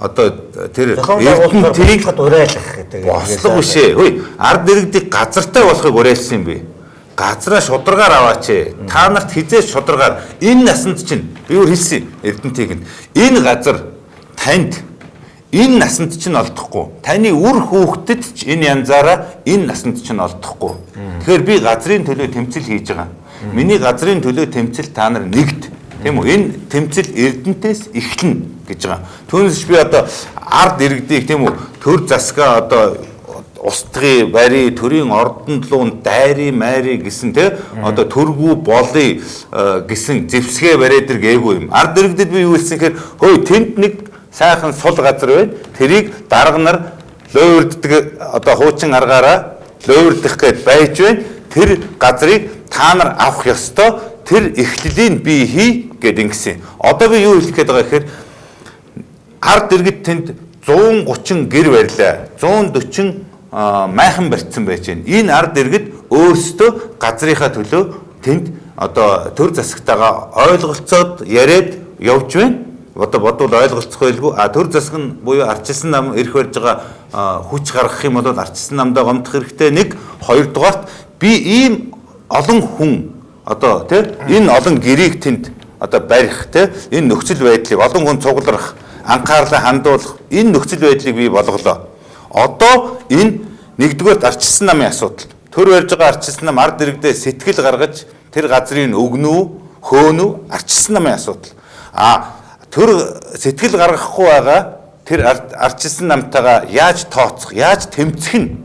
Одоо тэр Эрдэнэтийг уриалгах гэдэг. Бослого биш ээ. Хөөе, ард иргэдийг газартай болохыг уриалсан юм би. Газраа шударгаар аваач ээ. Та нарт хизээ шударгаар энэ насанд чинь би өөр хэлсэн Эрдэнэтийг нь. Энэ газар танд энэ насанд чинь олдохгүй. Таны үр хүүхдэд ч энэ янзаараа энэ насанд чинь олдохгүй. Тэгэхээр би газрын төлөө тэмцэл хийж байгаа. Миний газрын төлөө тэмцэл та нар нэгд. Тийм үү? Энэ тэмцэл Эрдэнэтээс эхэлнэ гэж байгаа. Түүнээс би одоо ард иргэдийг тийм үү төр засгаа одоо устгын бари төрийн ордонд луун дайри майри гэсэн те одоо төргүү болъё гэсэн зэвсгээ бариад ир гээгүй юм. Ард иргэдэд би юу хэлсэн гэхээр хөөе тэнд нэг сайхан сул газар байна. Тэрийг дарга нар луйварддаг одоо хуучин аргаараа луйвардах гээд байж байна. Тэр газрыг та нар авах ёстой. Тэр эхлэлийг би хий гэд ингэсэн. Одоо би юу хэлэх гээд байгаа гэхээр ард иргэд тэнд 130 гэр барьлаа. 140 майхан барьсан байж байна. Энэ ард иргэд өөрсдөө газрынхаа төлөө тэнд одоо төр засагтайгаа ойлголцоод яриад явж байна. Одоо бодвол ойлголцох байлгүй. А төр засаг нь буюу арчилсан нам эрх барьж байгаа хүч гаргах юм бол арчилсан намдаа гомдох хэрэгтэй. Нэг, хоёрдугаарт би ийм олон хүн одоо тий энэ олон гэрийг тэнд одоо барих тий энэ нөхцөл байдлыг олон хүн цугларах анхаарлаа хандуулах энэ нөхцөл байдлыг бий болголоо. Одоо энэ нэгдүгээрт арчилсан намын асуудал. Төр барьж байгаа арчилсан нам ард иргэдээ сэтгэл гаргаж тэр газрыг өгнө үү, хөөнө үү арчилсан намын асуудал. А төр сэтгэл гаргахгүй байгаа тэр арчилсан намтайгаа яаж тооцох, яаж тэмцэх нь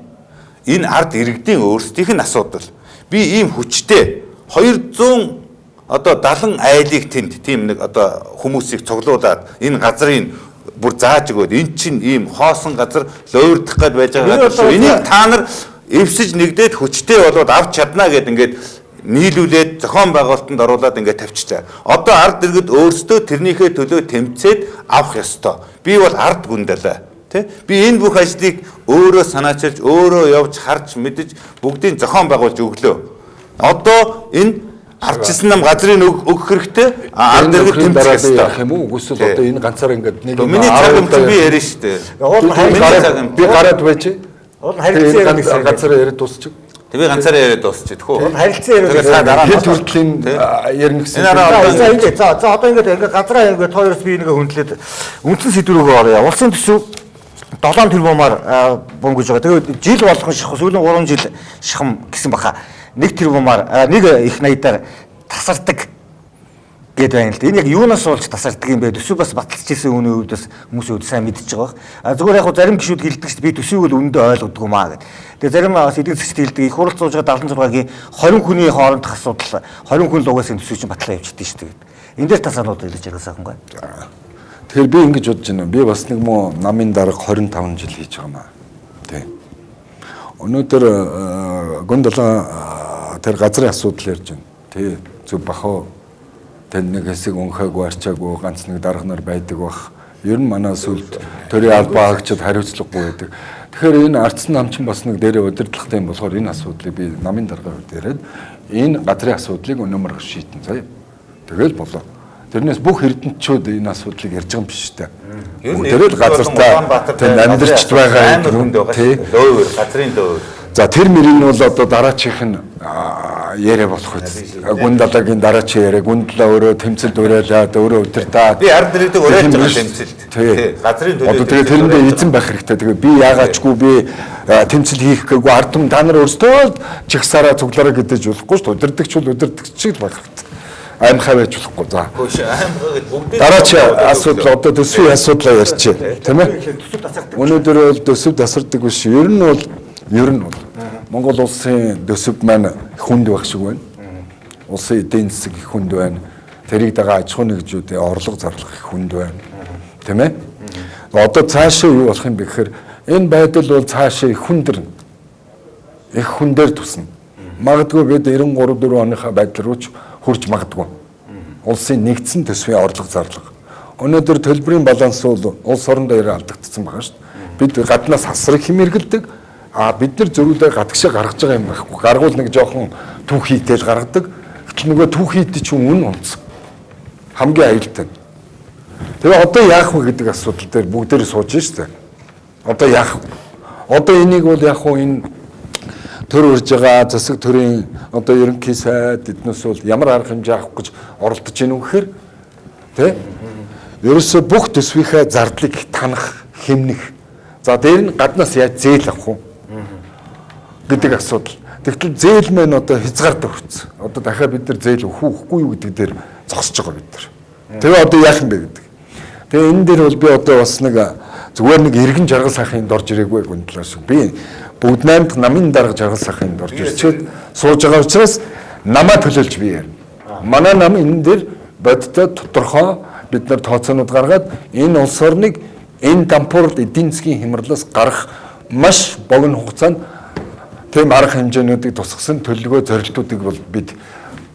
энэ ард иргэдийн өөрсдийнх нь асуудал. Би ийм хүчтэй 200 одоо 70 айлыг тэнд тийм нэг одоо хүмүүсийг цуглуулад энэ газрыг бүр зааж өгөөд эн чинь ийм хоосон газар луурдах гээд байж байгаа газар шүү. Энийг та нар эвсэж нэгдээд хүчтэй болоод авч чадна гэд ингээд нийлүүлээд зохион байгуулалтанд оруулаад ингээд тавьчихлаа. Одоо ард иргэд өөрсдөө тэрнийхээ төлөө тэмцээд авах ёстой. Би бол ард гүндэлээ. Тэ? Би энэ бүх ажлыг өөрөө санаачилж, өөрөө явж харж мэдэж бүгдийг зохион байгуулж өглөө. Одоо энэ арчилсан нам газрын өгөх хэрэгтэй. Ард иргэд тэмцэх ёстой юм уу? Үгүйсэл одоо энэ ганцаар ингээд нэг миний цаг юм би ярина шүү дээ. Би гараад байж. Уул харилцан яриа ганцаараа яриад дуусчих. Тэг би ганцаараа яриад дуусчих тхүү. Уул харилцан яриа дараа хэд хүртлийн ярина гэсэн. За ингэ за одоо ингээд ингээд газраа ингээд хоёроос би нэгэ хөндлөөд үндсэн сэдв рүүгээ оръё. Улсын төсөв 7 тэрбумаар бөмбөж байгаа. Тэгээд жил болгон шахах сүүлийн 3 жил шахам гэсэн баха. 1 тэрбумаар нэг их наядаар тасардаг гээд байна л да. Энэ яг юунаас болж тасардаг юм бэ? Төсөв бас баталж ирсэн хүний хувьд бас хүмүүсийн хувьд сайн мэдчихэж байгаа бах. А зүгээр яг зарим гишүүд хэлдэг шүү дээ. Би төсвийг бол үнэндээ ойлгодгүй юм аа гэд. Тэгээ зарим бас эдийн засгт хэлдэг. Их хурал сууж байгаа 76-гийн 20 хүний хоорондох асуудал 20 хүн л угаасаа төсвийг чинь батлаа явчихдээ шүү дээ. Энэ дээр та санууд хэлж байгаа сайхан гой. Тэгэхээр би ингэж бодож байна. Би бас нэг муу намын дарга 25 жил хийж байгаа маа. Тэ. Өнөөдөр Гүндалаа тэр газрын асуудал ярьж байна. Тэ. Зөв бахаа. Тэнд нэг хэсэг өнхөөгүй арчаагүй ганц нэг дарга нар байдаг бах. Ер нь манай сүлд төрийн албаа хаагчид хариуцлагагүй байдаг. Тэгэхээр энэ ардсан нам чинь бас нэг дээрээ удирдлагатай юм болохоор энэ асуудлыг би намын даргын хувьд яриад энэ газрын асуудлыг өнөөмөр шийдэн заяа. Тэгэл болоо. Тэрнээс бүх эрдэнтчүүд энэ асуудлыг ярьж байгаа юм биш үү? Бүгдээрээ л газартай тэнд амьдарч байгаа юм тий. Лөөвөр, газрын лөөвөр. За тэр мөрийн бол одоо дараачих нь яриа болох үст. Гүндалагийн дараачих яриа, Гүндалаа өөрөө тэмцэлд уриалаад өөрөө удирдаад. Би ард иргэдэг уриалж байгаа тэмцэлд. Тий. Газрын төлөө. Одоо тэгээ тэрэндээ эзэн байх хэрэгтэй. Тэгээ би яагаачгүй би тэмцэл хийх гээгүй ард түмэн та нар өөрсдөө чигсаараа цуглаараа гэдэж болохгүй шүү дээ. Удирдагч бол удирдагч шиг байх хэрэгтэй. Аймхай байж болохгүй. За. Дараач асуудал одоо төсвийн асуудлаа ярьчих. Тийм ээ? Өнөөдөр бол төсөв тасардаг биш. Ер нь бол Монгол улсын төсөв маань их хүнд байх шиг байна. Улсын эдийн засаг их хүнд байна. Тэрийг дагаа аж ахуйн нэгжүүдийн орлого зарлах их хүнд байна. Тийм ээ? Одоо цаашаа юу болох юм бэ гэхээр энэ байдал бол цаашаа их хүндэрнэ. Их хүндээр тусна. Магадгүй бид 93 4 оныхаа байдал руу ч хүрч магадгүй. Улсын нэгдсэн төсвийн орлого зарлага. Өнөөдөр төлбөрийн баланс бол улс орон дээр алдагдсан байгаа шүү дээ. Бид гаднаас асар их хэмэргэлдэг. А бид нар зөрүүлээ гадагшаа гаргаж байгаа юм байхгүй. Гаргуул нэг жоохон түүх хийтэл гаргадаг. Гэтэл нөгөө түүх хийт чинь үн унц. Хамгийн аюултай. Тэгээ одоо яах вэ гэдэг асуудал дээр бүгдээрээ сууж штэ. Одоо яах вэ? Одоо энийг бол яг хуу энэ төр үрж байгаа засаг төрийн одоо ерөнхий сайд эднээс бол ямар арга хэмжээ авах гэж оролдож ийн үү гэхээр тэ? Ерөөсөө бүх төсвийнхээ зардлыг танах, хэмнэх. За дээр нь гаднаас яаж зээл авах вэ гэдэг асуудал. Тэгтэл зээл мэн одоо хязгаартай хүрсэн. Одоо дахиад бид нар зээл өгөх үгүй юу гэдэг дээр зогсож байгаа бид нар. Тэгээ одоо яах юм бэ гэдэг. Тэгээ энэ дээр бол би одоо бас нэг зүгээр нэг эргэн жаргал сайхын дорж ирээгүй гүндлээ шүү. Би бүгд наймд намын дарга жаргал сайхын дорж ирчээд сууж байгаа учраас намаа төлөөлж би ярина. Манай нам энэ дээр бодиттой тодорхой бид нар тооцоонууд гаргаад энэ улс орныг энэ дампуурл эдийн засгийн хямралаас гарах маш богино хугацаанд тийм арга хэмжээнүүдийг тусгасан төлөвлөгөө зорилтуудыг бол бид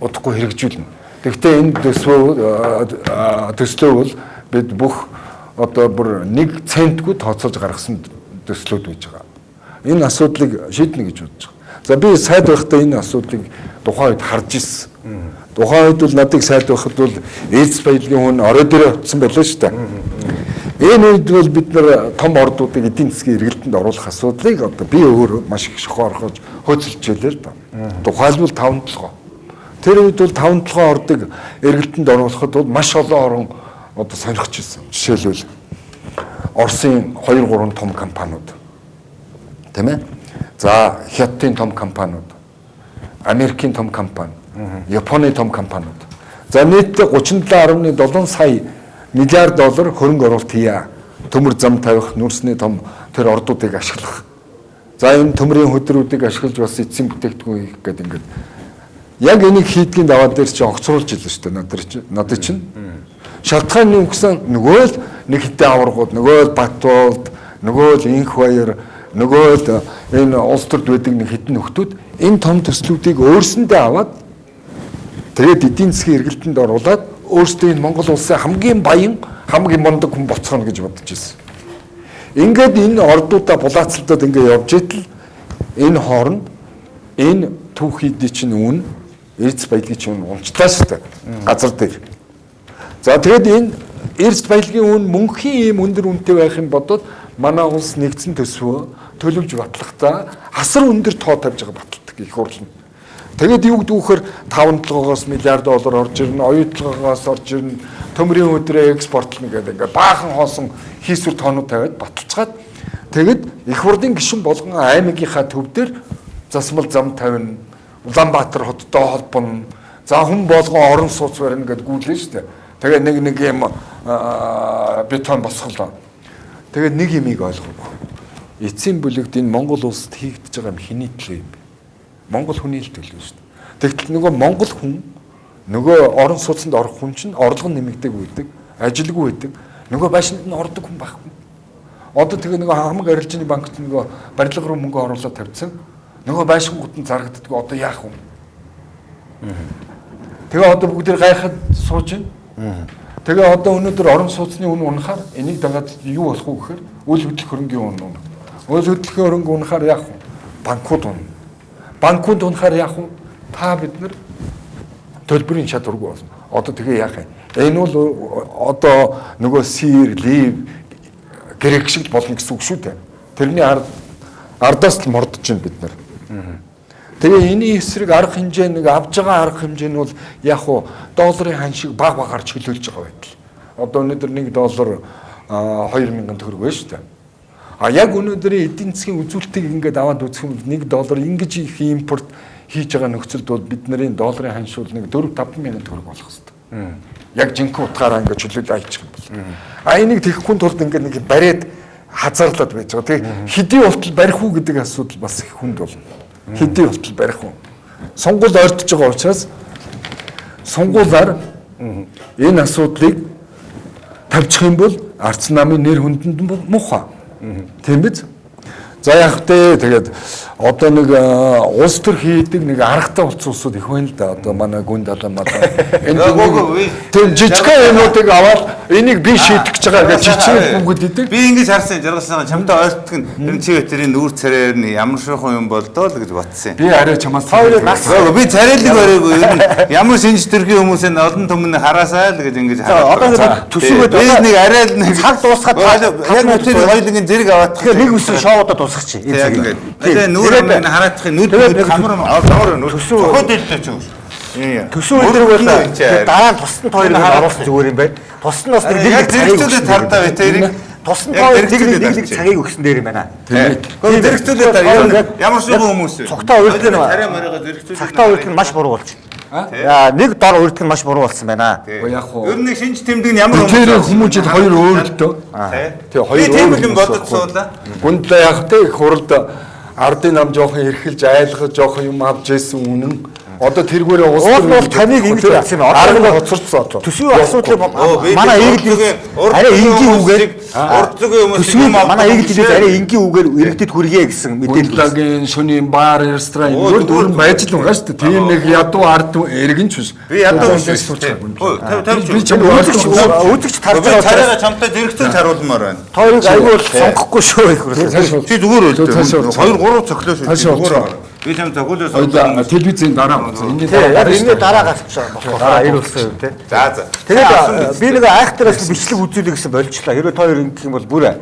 удахгүй хэрэгжүүлнэ. Тэгэхдээ энэ төслөө бол бид бүх одоо бүр 1 центгүй тооцоолж гаргасан төслүүд байж байгаа. Энэ асуудлыг шийднэ гэж бодож байгаа. За би сайд байхдаа энэ асуудлыг тухайн үед харж ирсэн. Тухайн үед бол надыг сайд байхад бол Ээлс баялагын хүн орой дээрээ очсон байлаа шүү дээ. Энэ үед бол бид нар том ордуудыг эдийн засгийн эргэлтэнд оруулах асуудлыг одоо би өөрөө маш их шохоо орхож хөөцөлж байлаа л да. Тухайлбал 5 толгой. Тэр үед бол 5 толгой ордыг эргэлтэнд оруулахад бол маш олон орон одоо сонирхож ирсэн. Жишээлбэл Оросын 2 3 том компаниуд. Тийм ээ? За Хятадын том компаниуд, Америкийн том компани, Японы том компаниуд. За нийтдээ 37.7 сая миллиард доллар хөрөнгө оруулалт хийе. Төмөр зам тавих, нүрсний том тэр ордуудыг ашиглах. За энэ төмрийн хөдрүүдийг ашиглаж бас эцсийн бүтээгдэхүүн хийх гэдэг ингээд яг энийг хийдгийн даваа дээр чи огцруулж илээ шүү дээ надад чинь. Шалтгаан нь юу гэсэн нөгөө л нэг хитэн аваргууд, нөгөө л Батболд, нөгөө л Инх баяр, нөгөө л энэ улс төрд байдаг нэг хитэн нөхдүүд энэ том төслүүдийг өөрсөндөө аваад тэгээд эдийн засгийн эргэлтэнд оруулаад өөрсдөө энэ Монгол улсын хамгийн баян, хамгийн мундаг хүн болцгоно гэж бодож ирсэн. Ингээд энэ ордуудаа булаацалдаад ингээд явж итэл энэ хооронд энэ түүхийдийн чинь үн, эрдэс баялагын чинь үн унцлаа шүү дээ. Газар дээр. За тэгээд энэ эрдэс баялагын үн мөнхийн ийм өндөр үнэтэй байх юм бодоод манай улс нэгдсэн төсвөө төлөвж батлахдаа асар өндөр тоо тавьж байгаа баталдаг их хурл нь. Тэгээд юу гэдэг вөхөр 5 толгоогоос миллиард доллар орж ирнэ, оюут толгоогоос орж ирнэ, төмрийн өдрөө экспортлно гэдэг ингээд баахан хоосон хийсвэр тоонууд тавиад баталцгаад тэгээд их хурлын гишүүн болгон аймагийнхаа төв дээр засмал зам тавина, Улаанбаатар хоттой холбоно, за хүн болгон орон сууц барина гэдээ гүйлээ шүү дээ. Тэгээд нэг юм бетон босголоо. Тэгээд нэг юмыг ойлгоогүй. Эцсийн бүлэгт энэ Монгол улсад хийгдэж байгаа юм хэний төлөө юм бэ? Монгол хүний л төлөө шүү дээ. Тэгтэл нөгөө Монгол хүн нөгөө орон сууцнд орох хүн чинь орлого нэмэгдэг байдаг, ажилгүй байдаг. Нөгөө байшинд нь ордог хүн байхгүй. Одоо тэгээ нөгөө хамаг арилжааны банкт нөгөө барилга руу мөнгө оруулаад тавьсан. Нөгөө байшингууд нь зарагддаг. Одоо яах вэ? Тэгээ одоо бүгд гайхаад сууж байна. Тэгээ одоо өнөөдөр орон сууцны үн унахаар энийг дагаад юу болох вэ гэхээр үл хөдлөх хөрөнгийн үн унах. Үл хөдлөх хөрөнгө унахаар яах вэ? Банкуд унана. Банкуд унахаар яах вэ? Та бид нар төлбөрийн чадваргүй болно. Одоо тэгээ яах юм? Энэ бол одоо нөгөө Сир, Лив, Грек шиг болно гэсэн үг шүү дээ. Тэрний ардаас л мордож байна бид нар. Тэгээ энэний эсрэг арга хэмжээ нэг авж байгаа арга хэмжээ нь бол яг уу долларын хан шиг баг багаар чөлөөлж байгаа байдал. Одоо өнөөдөр 1 доллар 2000 төгрөг байна шүү дээ. А яг өнөөдрийн эдийн засгийн үзүүлэлтийг ингээд аваад үзэх юм бол 1 доллар ингэж их импорт хийж байгаа нөхцөлд бол бидний долларын ханш бол нэг 4-5 мянган төгрөг болох хэвээр. Яг жинхэнэ утгаараа ингээд чөлөөлөө айчих юм бол. А энийг тэгэхгүй тулд ингээд нэг бариад хазаарлаад байж байгаа. Тэгээ хэдий болтол барих уу гэдэг асуудал бас их хүнд болно. Хэдий болтол барих уу? Сонгуул ойртож байгаа учраас сонгуулаар энэ асуудлыг тавьчих юм бол арц намын нэр хүндэнд муухай. Тийм биз? За яг тэ тэгээд одоо нэг улс төр хийдэг нэг аргатай болсон улсууд их байна л да. Одоо манай гүн далаа малаа. Энэ тийм жижигхэн юмнуудыг аваад энийг би шийдэх гэж байгаа гэж жижиг бүгд идэг. Би ингэж харсан жаргалсан чамдаа ойртдог нь тэр чи ветерийн нүүр царайр нь ямар шухан юм болдоо л гэж бодсон юм. Би арай чамаас би царайлаг бариагүй ер нь ямар шинж төрхийн хүмүүсийн олон түмэн хараасаа л гэж ингэж хараад. Одоо нэг төсөөгөөд би нэг арай л нэг цаг дуусгаад яг тэр хоёулангийн зэрэг аваад тэгэхээр нэг үсэг шоудаа дуусгачих. Тэгээд нүүр амын хараадахын нүд хамар аваар нүүр цохоод илтэй ч юм. Төсөв өдрөг бол дараа нь тусдан тойрог оруулсан зүгээр юм байна. Тусдан бас нэг нэг зэрэгцүүлээ тардаа бай тэрийг тусдан тойрог нэг цагийг өгсөн дээр юм байна. Тийм. Зэрэгцүүлээ тар ямар шиг хүмүүс вэ? Цогтоо урилга нь царай маргаа зэрэгцүүлээ. Цогтоо урилга нь маш буруу болж байна. Яа нэг дор урилга нь маш буруу болсон байна. Яг уу. Ер нь шинж тэмдэг нь ямар хүмүүс тэр хүмүүжил хоёр өөр л дөө. Тий хоёр өөр юм бодож суулаа. Гүндлээ яг тэ их хуралд ардын нам жоохон эрхэлж айлгаж жоохон юм авч ирсэн үнэн. Одоо тэргээрээ улс бол таныг ингэж бодсон юм. Арга нь хоцорцсон одоо. Төсвийн асуудлыг манай иргэд арай энгийн үгээр урд зүгийн хүмүүс манай иргэд арай энгийн үгээр иргэдэд хүргэе гэсэн мэдээлэл. Гүндлагийн шөнийн бар ресторан өөр дөрөн байж л байгаа шүү дээ. Тийм нэг ядуу ард иргэн ч биш. Би ядуу биш. Би чам үзэгч тарж байгаа царайгаа чамтай зэрэгцэн харуулмаар байна. Тойрог айгүй сонгохгүй шүү их хүрээ. Чи зүгээр үл. 2 3 цоглоо шүү. Зүгээр. Би чам цогоолоо сонгосон. Телевизийн дараа болсон. Энэний дараа энэний дараа гарч болох. Дараа болсон юм тий. За за. Тэгээд би нэг айхтараас бичлэг үзүүлэх гэсэн болчлаа. Хэрвээ та хоёр ингэх юм бол бүр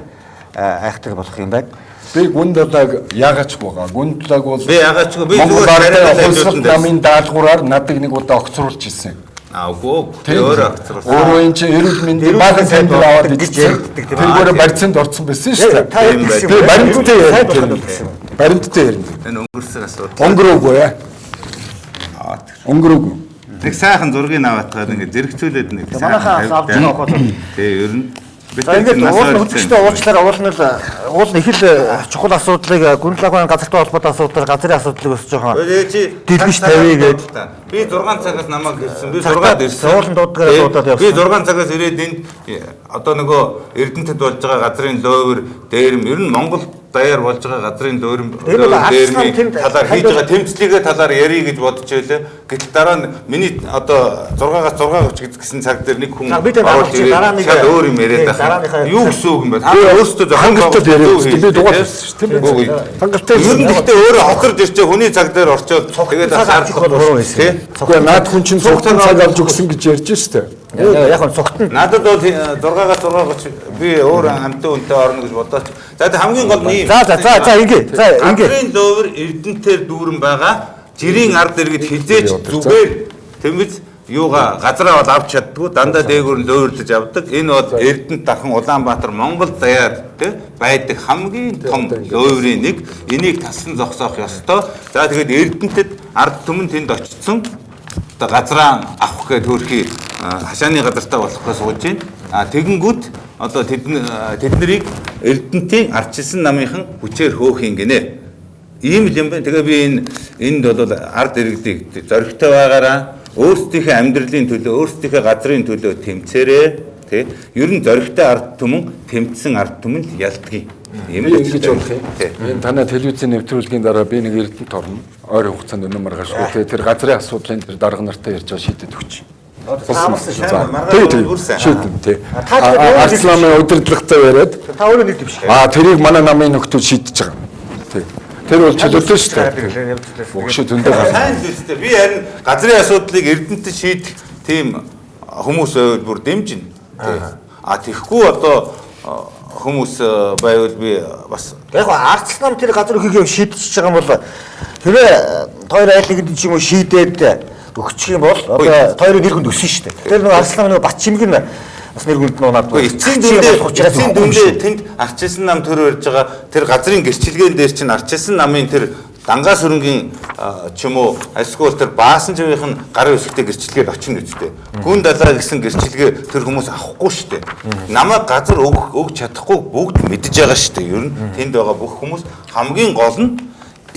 айхтар болох юм байна. Би Гүндалаг яагач байгаа. Гүндалаг бол би яагач би зүгээр намын даалгавраар надад нэг удаа огцруулж ирсэн. Үгүй. Өөрөө огцруулсан. Өөрөө энэ чинь эрүүл мэндийн баахан сайд аваад гэж яригддаг тийм. Тэргээр барьцаанд орсон байсан шүү дээ. Та яг тэгсэн Би баримттай ярина. Баримттай ярина. Энэ өнгөрсөн асуудал. Өнгөрөөгүй ээ. Өнгөрөөгүй. Нэг сайхан зургийг аваатгаад ингээд зэрэгцүүлээд нэг сайхан. Манайхаа авч байгаа хоо. Тий, ер нь За ингээд уул хөдөлгчтэй уучлаарай уул нь уул нь их л чухал асуудлыг гүнлэгэн газартай холбоотой асуудал газрын асуудлыг өсөж байгаа. Дэлгэж тавья гээд би 6 цагаас намайг ирсэн. Би 6-ад ирсэн. Уулын дуудгаар дуудаад явсан. Би 6 цагаас ирээд энд одоо нөгөө Эрдэнэтэд болж байгаа газрын лөөвөр дээрэм ер нь Монгол даяар болж байгаа газрын лөөрм дээрмийн талаар хийж байгаа тэмцлэгээ талаар ярий гэж бодож байлаа. Гэтэл дараа нь миний одоо 6-аас 6:30 гэсэн цаг дээр нэг хүн орж ирээд шал өөр юм яриад байх. Юу гэсэн үг юм бэ? Та өөрсдөө хангалттай яриад би дугаар хийсэн шүү дээ. Үгүй. Хангалттай ер нь гэхдээ өөрөө хохирж ирчээ хүний цаг дээр орчоод тэгээд шаардлага буруу байсан. Үгүй наад хүн чинь цугтан цаг авч өгсөн гэж ярьж шүү дээ. Яг нь цугтан. Надад бол 6-аас 6:30 би өөр амтан үнтэй орно гэж бодоод. За тэг хамгийн гол нь За за за за ингээ. За ингээ. Газрын лөөвөр Эрдэнэтээр дүүрэн байгаа. Жирийн ард иргэд хизээч зүгээр тэмбэц юугаа газраа бол авч чаддгүй дандаа дээгүүр нь лөөвөрлөж авдаг. Энэ бол Эрдэнэт дархан Улаанбаатар Монгол даяар тэ байдаг хамгийн том лөөврийн нэг. Энийг тассан зогсоох ёстой. За тэгээд Эрдэнэтэд ард түмэн тэнд очсон. Одоо газраа авах гээд хөөрхий хашааны газартаа болох гэж сууж байна. А тэгэнгүүт одоо тэднэрийг Эрдэнэтийн ардчилсан намынхан хүчээр хөөх юм гинэ. Ийм л юм байна. Тэгээ би энэ энд бол ард иргэдийг зоригтой байгаараа өөрсдийнхээ амьдралын төлөө, өөрсдийнхээ газрын төлөө тэмцээрээ тий. Ер нь зоригтой ард түмэн, тэмцсэн ард түмэн л ялдгийг. Ийм л ингэж болох юм. Энэ танай телевизийн нэвтрүүлгийн дараа би нэг Эрдэнэт орно. Ойрын хугацаанд өнөө маргаашгүй тий. Тэр газрын асуудлын тэр дарга нартай ярьж байгаа шийдэд өгч. Шийдэн тий. Арслан намын удирдлагатай яриад та өөрөө нэг дэвших. Аа тэрийг манай намын нөхдүүд шийдэж байгаа. Тий. Тэр бол чөлөөтэй шүү дээ. Өгшөө зөндөө сайн л үстэй. Би харин газрын асуудлыг Эрдэнэтэд шийдэх тийм хүмүүс байвал бүр дэмжинэ. Тий. А тэгэхгүй одоо хүмүүс байвал би бас яг Арслан нам тэр газар өхийг шийдчихэж байгаа юм бол хэрвээ хоёр айл нэгэнд ч юм уу шийдээд өгчих юм бол одоо хоёрын нэр хүнд өссөн шүү дээ. Тэр нөгөө Арслан нөгөө Батчимэг нь бас нэр хүнд нь унаад эцсийн дүндээ тэнд ардчилсан нам төр өрж байгаа тэр газрын гэрчилгээн дээр чинь ардчилсан намын тэр дангаа сүрэнгийн ч юм уу альсгүй тэр баасан живийнх нь гарын үсгтэй гэрчилгээд очино үстэй. Гүн далаа гэсэн гэрчилгээ тэр хүмүүс авахгүй шүү дээ. Намайг газар өгч чадахгүй бүгд мэдж байгаа шүү дээ. Ер нь тэнд байгаа бүх хүмүүс хамгийн гол нь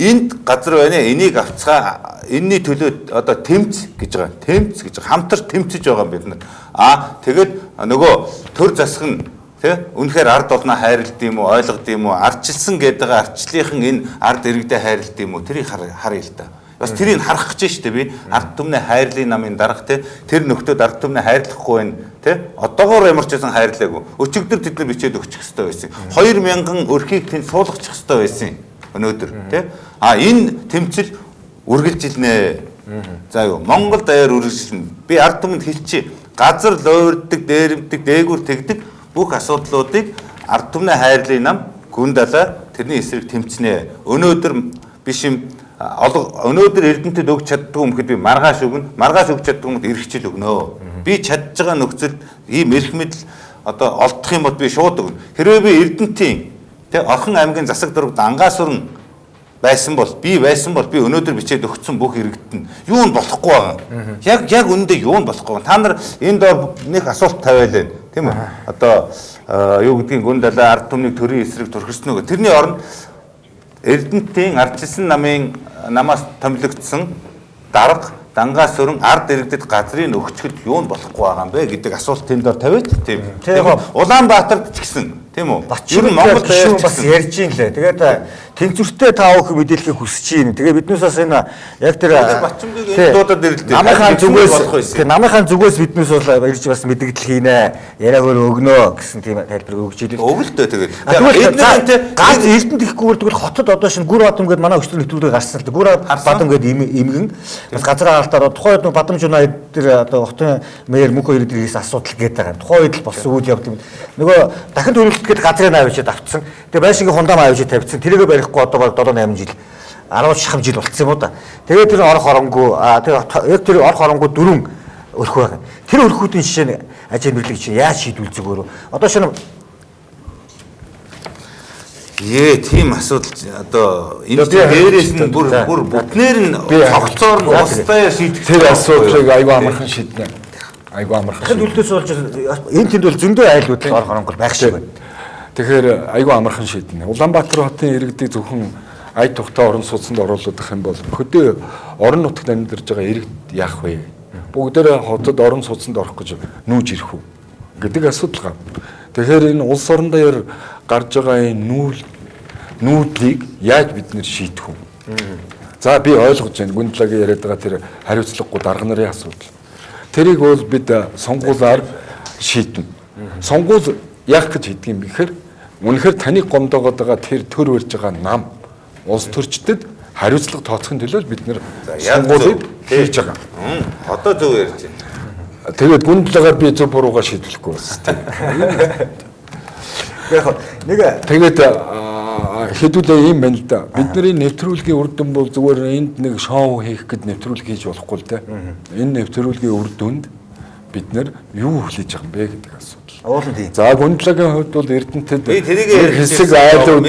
энд газар байна, энийг авцгаа, энэний төлөө одоо тэмц гэж байгаа. Тэмц гэж хамтар тэмцэж байгаа юм бид нар. Аа тэгээд нөгөө төр засаг нь тий үнэхээр ард олноо хайрлд юм уу, ойлгод юм уу, ардчилсан гэдэг байгаа ардчлалынхан энэ ард иргэдээ хайрлд юм уу, тэрийг харъя л да. Бас тэрийг харах гэж шүү дээ би. Ард түмний хайрлын намын дарга тий тэр нөхдөөд ард түмний хайрлахгүй байна тий. Одоогоор ямар ч байсан хайрлаагүй. Өчигдөр тэд нар бичээд өгчих хэвээр байсан. 2000 өрхийг тэнд суулгачих хэвээр байсан. Өнөөдөр тий. А энэ тэмцэл үргэлжилнэ. За юу Монгол даяар үргэлжилнэ. Би ард түмэнд хэлчихье. Газар луурддаг, дээрэмдэг, дээгүүр тэгдэг бүх асуудлуудыг ард түмний хайрлын нам гүн далаа тэрний эсрэг тэмцнэ. Өнөөдөр биш юм өнөөдөр Эрдэнэтэд өгч чаддгүй юм хэд би маргааш өгнө. Маргааш өгч чаддгүй юмд эрхчил өгнө. Би чадж байгаа нөхцөлд ийм эрх мэдэл одоо олдох юм бол би шууд өгнө. Хэрвээ би Эрдэнэтийн тэ Орхон аймгийн засаг дург дангаа сүрэн байсан бол би өнөөдөр бичээд өгсөн бүх иргэдэд нь юу нь болохгүй байгаа. Яг үнэндээ юу нь болохгүй. Та нар энэ доор нэг асуулт тавиал байна, тийм үү? Одоо юу гэдгийг гүн далаа ард түмнийг төрийн эсрэг түрхэрсэн үү? Тэрний оронд Эрдэнэтийн ардчилсан намын намаас томилогдсон дарга дангаа сүрэн ард иргэдэд газрын өгчгөд юу нь болохгүй байгаа юм бэ гэдэг асуулт тэнд доор тавиад тийм. Улаанбаатарт ч гэсэн тийм үү? Ер нь Монгол даяар бас ярьж ийн лээ. Тэгээд тэнцвэртэй та бүхэн мэдээлэхийг хүсэж байна. Тэгээд биднээс бас энэ яг тэр Батчимгийг энэ дуудаад ирлээ. Намынхаа зүгээс тийм намынхаа зүгээс биднээс бол ирж бас мэдэгдэл хийнэ. Яриаг өөр өгнө гэсэн тийм тайлбар өгч ийлээ. Өгөлтөө тэгээд. Тэгвэл ганц Эрдэнэт ихгүй тэгвэл хотод одоо шинэ Гүр Бадам гээд манай өчтөр нэвтрүүлэг гарсан л да. Гүр Бадам гээд имгэн бас газраа алдаад тухайн үед Бадамж унаа дээр одоо хотын мэр мөнх хоёр дээр хийсэн асуудал гээд байгаа. Тухайн үед л болсон үйл явдал. Нөгөө дахин төрөлт гээд газрыг авчиж авцсан. Тэгээ байшингийн хундаам авчиж тавьчихсан. Тэрийгэ барихгүй одоо баг 7 8 жил 10 шахам жил болцсон юм уу да. Тэгээд тэр орох оронгүй тэр яг тэр орох оронгүй дөрвөн өрхөө байгаа. Тэр өрхүүдийн жишээ нь аж ахуйн мэрлэг чинь яаж шийдвэл зүгээр вэ? Одоо шинэ тийм асуудал одоо энэ дээрээс нь бүр бүтнээр нь цогцоор нь улстай шийдэх тэр асуудлыг айгүй амархан шийднэ. Айгүй амархан. Тэр үлдээс болж энэ тэнд бол зөндөө айлууд ор хоронгол байх шиг байна. Тэгэхээр айгүй амархан шийднэ. Улаанбаатар хотын иргэдийг зөвхөн ая тухтай орон сууцнд оруулах юм бол хөдөө орон нутагт амьдарч байгаа иргэд яах вэ? Бүгдээрээ хотод орон сууцнд орох гэж нүүж ирэх үү гэдэг асуудал гав. Тэгэхээр энэ улс орон дээр гарч байгаа энэ нүүдлийг яаж бид нэр шийдэх вэ? За би ойлгож байна. Гүндалагийн яриад байгаа тэр хариуцлагагүй дарга нарын асуудал. Тэрийг бол бид сонгуулиар шийднэ. Сонгуул яах гэж хийдэг юм бэ гэхээр үнэхээр таныг гомдоогоод байгаа тэр төр барьж байгаа нам улс төрчдөд хариуцлага тооцохын төлөө бид нэр сонгуулийг хийж байгаа. Одоо зөв ярьж байна. Тэгээд гүндалагаар би зөв буруугаа шийдвэрлэхгүй байна. Яг нэг тэгээд хэдүүлээ юм байна л да. Бидний нэвтрүүлгийн үр дүн бол зүгээр энд нэг шоу хийх гэд нэвтрүүлэг хийж болохгүй л дээ. Энэ нэвтрүүлгийн үр дүнд бид нэр юу хүлээж байгаа юм бэ гэдэг асуудал. Уулын тийм. За Гүндалагийн хувьд бол Эрдэнэтэд хэсэг айлууд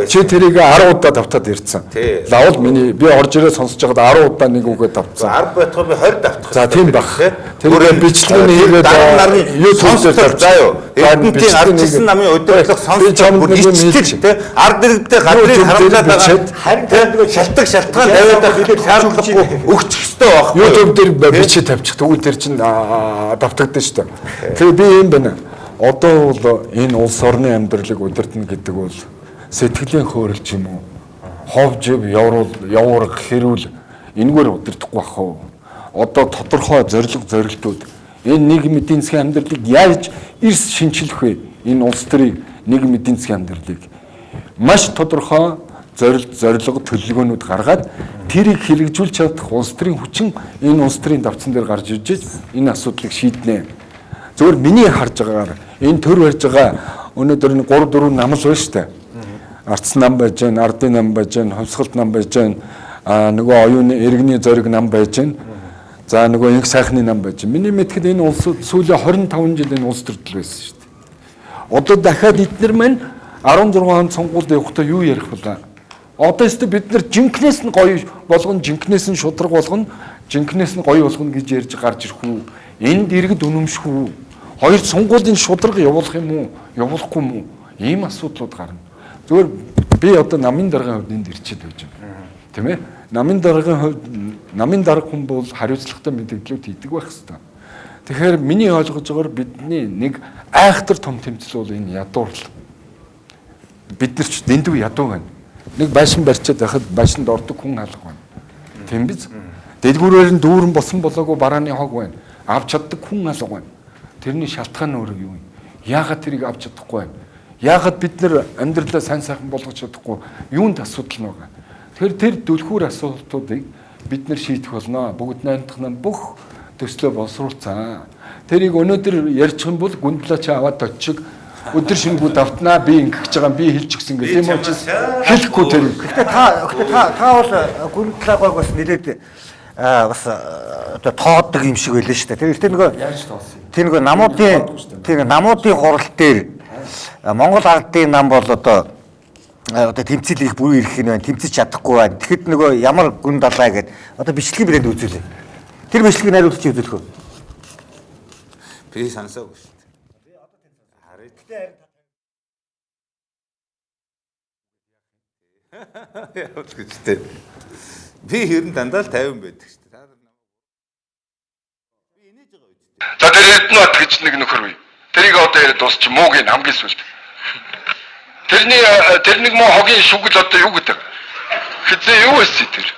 чи тэрийг 10 удаа давтаад ирсэн. Лавл миний би орж ирээ сонсож байгаад 10 удаа нэг үгээ давтсан. 10 байтугай би 20 давтах. За тийм баг. Тэр бичлэгийг хийгээд YouTube дээр тавьчихсан юу. Эрдэнэтийн 19 намын удирдлага сонсож бүр ичтэл тий ард иргэдтэй газрыг харамлаад байгаа. Харин тэр шалтгаан шалтгаан тавиад байх шаардлагагүй өгчих ёстой байхгүй. YouTube дээр бичээ тавьчих. Тэгвэл тэр чинь давтагдана шүү дээ. Тэгээ би юм байна. Одоо бол энэ улс орны амьдралыг удирдна гэдэг бол сэтгэлийн хөөрөл ч юм уу, хов жив явуурга хэрүүл энэгээр удирдахгүй бах уу. Одоо тодорхой зорилго зорилтууд энэ нийгэм эдийн засгийн амьдралыг яаж эрс шинчлэх вэ? Энэ улс төрийг нийгэм эдийн засгийн амьдралыг маш тодорхой зорилго төлөвлөгөөнүүд гаргаад тэрийг хэрэгжүүлж чадах улс төрийн хүчин энэ улс төрийн давцсан дээр гарч ирж энэ асуудлыг шийднэ. Зөвхөн миний харж байгаагаар энэ төр барьж байгаа өнөөдөр энэ 3 4 нам л байна шүү дээ. Арц нам байж байна, ардын нам байж байна, хувьсгалт нам байж байна, нөгөө оюуны иргэний зориг нам байж байна. За нөгөө инх сайхны нам байж байна. Миний мэдэхэд энэ улс сүүлийн 25 жил энэ улс төрдөл байсан шүү дээ. Одоо дахиад эднэр маань 16 онд сонгуульд явахдаа юу ярих вэ? Одоо өстө бид нар жинкнээс нь гоё болгоно, жинкнээс нь шудраг болгоно, жинкнээс нь гоё болгоно гэж ярьж гарч ирэх үү? Энд иргэд үнэмших үү? Хоёр сонгуулийн шудраг явуулах юм уу? Явуулахгүй юм уу? Ийм асуудлууд гарна. Зөвхөн би одоо намын даргын хувьд энд ирчээд байж байна. Тийм ээ? Намын даргын хувьд намын дарга хүн бол хариуцлагатай мэдээллүүд хийдэг байх хэвээр. Тэгэхээр миний ойлгож байгаагаар бидний нэг айхтар том тэмцэл бол энэ ядуурлал. Бид нар ч дэндүү ядуу байна. Нэг байшин барьчаад байхад байшинд ордог хүн алга байна. Тийм биз? Дэлгүүрээр нь дүүрэн болсон болоогүй барааны хог байна. Авч чаддаг хүн алга байна. Тэрний шалтгаан нь өөр юу юм? Яагаад тэрийг авч чадахгүй байна? Яагаад бид нэр амьдралаа сайн сайхан болгож чадахгүй? Юунд асуудал нь байгаа? Тэгэхээр тэр түлхүүр асуултуудыг бид нэр шийдэх болно. Бүгд найрамдах нам бүх төслөө боловсруулсан. Тэрийг өнөөдөр ярьчих юм бол Гүндлаа чи аваад очиг өдөр шингүү давтнаа би ингэх гэж байгаа би хэлж гисэн гэх юм учраас хэлэхгүй тэр. Гэхдээ та бол Гүндлаагааг бас нэлээд бас одоо тооддог юм шиг байлаа шүү дээ. Тэр нөгөө яаж тоосон? Тэр нөгөө намуудын хурал дээр Монгол ардын нам бол одоо тэмцэл их бүрэн ирэх нь байна. Тэмцэж чадахгүй байна. Тэгэхэд нөгөө ямар гүн далай гэдэг одоо бичлэгийн брэнд үзүүлээ. Тэр бичлэгийг найруулагч үзүүлэх үү? Би сонсоогүй шүү дээ. Харин гэж дээ. Би ер нь дандаа л 50 байдаг шүү дээ. Би инээж байгаа үст. За тэр Эрдэнэбат гэж нэг нөхөр бий. Тэрийг одоо яриад дуусч муугийн хамгийн сүүлд. Тэрний тэр нэг муу хогийн шүгэл одоо юу гэдэг? Хизээ юу байсан тэр?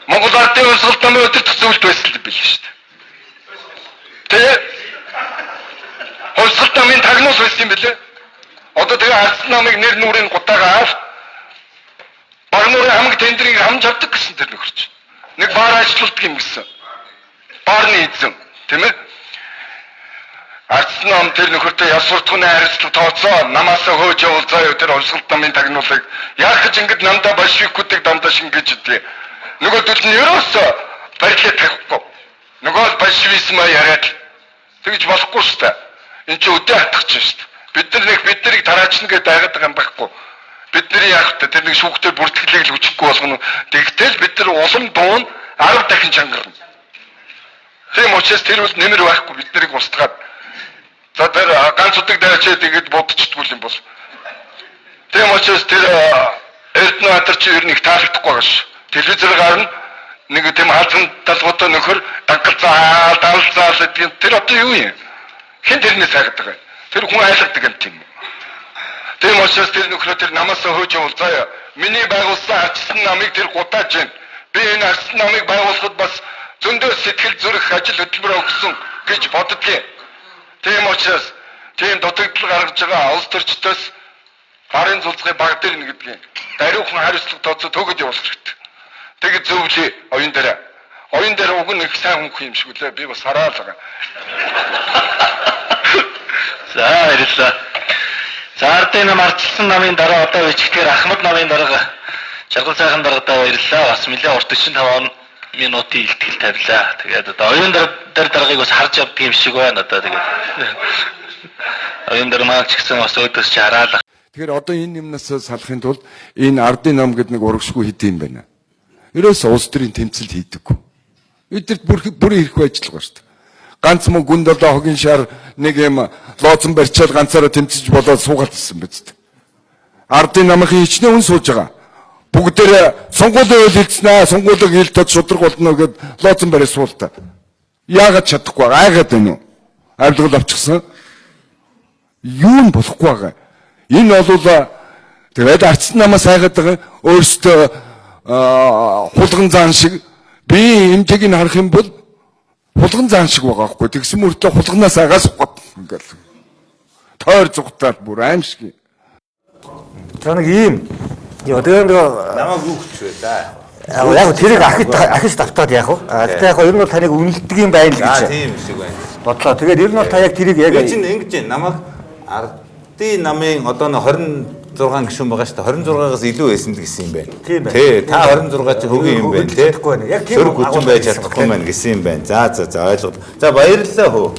Монгол ардын хувьсгалт намын удирдах зөвлөлт байсан юм билээ шүү дээ. Тэгээ хувьсгалт намын тагнуус байсан юм билээ. Одоо тэгээ ардсан намыг нэр нүрийн гутаагаа авт баг нуурын хамаг тендрийг хамж авдаг гэсэн тэр нөхөр чинь. Нэг баар ажилтдаг юм гэсэн. Баарны эзэн, тийм ээ? Ардсан нам тэр нөхөртөө яс суртахууны хариуцлага тооцоо намаасаа хөөж явуул заа юу тэр хувьсгалт намын тагнуулыг яах гэж ингэж намдаа большевикүүдийг дандаа шингээж идэв. Нөгөөдөл нь ерөөсөө барилаа тавихгүй. Нөгөө л большевизм яриад тэгж болохгүй шүү дээ. Энд чи өдөө хатгах чинь шүү дээ. Бид нар нэг бид нарыг тараачна гэдээ айгаад байгаа юм байхгүй. Бид нарын яах вэ? Тэр нэг шүүхтэр бүртгэлийг л хүчихгүй болгоно. Тэгтэл бид нар улам дуун 10 дахин чангарна. Тийм учраас тэр бол нэмэр байхгүй бид нарыг устгаад. За тэр ганц удаг дайчаад ингэж бодчихдгүй юм бол. Тийм учраас тэр Эрдэнэбаатар чи ер нь их таалагдахгүй байгаа ш. Телевизээр гарна нэг тийм хаалцан талбайтай нөхөр дангалзаа, далзаа гэдэг тэр одоо юу юм? Хэн тэрнээс хайгаад байгаа юм? Тэр хүн айлгадаг юм тийм үү? Тийм учраас тэр нөхрөө тэр намаас хөөж явуул заяа. Миний байгуулсан арчсан намыг тэр гутааж байна. Би энэ арчсан намыг байгуулахад бас зөндөө сэтгэл зүрх ажил хөдөлмөр өгсөн гэж боддгийн. Тийм учраас тийм дутагдал гаргаж байгаа улс төрчдөөс гарын зулцгын баг дээр нэ гэдгийг даруйхан хариуцлага тооцоо төгөд явуулах хэрэгтэй. Тэгэд зөвлөе оюун дээр. Оюун дээр уг нь их сайн хүн юм шиг үлээ. Би бас хараал байгаа. За баярлалаа. За ардын нам ардчилсан намын дараа одоо бичгээр Ахмад намын дарга Жаргал сайхан даргадаа баярлалаа. Бас нэлээд урт 45 минутын илтгэл тавилаа. Тэгээд одоо оюун дээр даргаыг бас харж явдаг юм шиг байна одоо тэгээд. Оюун дээр маань ч гэсэн бас өөдөөс чи хараалах. Тэгэхээр одоо энэ юмнаас салахын тулд энэ ардын нам гэдэг нэг урагшгүй хийд юм байна. Ерөөс улс төрийн тэмцэл хийдэггүй. Эдгэрт бүр ирэхгүй ажиллах ба шүү дээ. Ганц мөн гүн долоо хогийн шар нэг юм лооцон барьчаал ганцаараа тэмцэж болоод суугаалсан биз дээ. Ардын намынхын хичнээн хүн сууж байгаа. Бүгдээр сонгуулийн хууль хэлсэн ээ, сонгуулийг хэл тод шудраг болно гэд лооцон бариа суулта. Яагаад чадахгүй байгаа? Айгаад байна уу? Авилгал авчихсан. Юу нь болохгүй байгаа. Энэ бол тэгээд арчсан намаас айгаад байгаа өөрсдөө хулган заан шиг би эмтэйг нь харах юм бол хулган заан шиг байгаа байхгүй. Тэгсэн мөртлөө хулганаас агаас гот ингээл тойр зугтаал бүр аим шиг. За нэг ийм. Яа тэгээ нэг намайг юу хүч вэ? За. Яг тэрийг ахиж давтаад яах вэ? Гэтэ яг ер нь бол таныг үнэлдэг юм байна л гэж. Тийм шиг байна. Бодлоо. Тэгээд ер нь бол та яг тэрийг яг би чинь ингэж байна. Намайг ардын намын одоо 26 гишүүн байгаа шүү дээ. 26-аас илүү байсан л гэсэн юм байна. Тийм байна. Тий, та 26 чи хөгийн юм байна тий. Яг тийм сөрөг хүчин байж чадахгүй маань гэсэн юм байна. За за за ойлголоо. За баярлалаа хөө.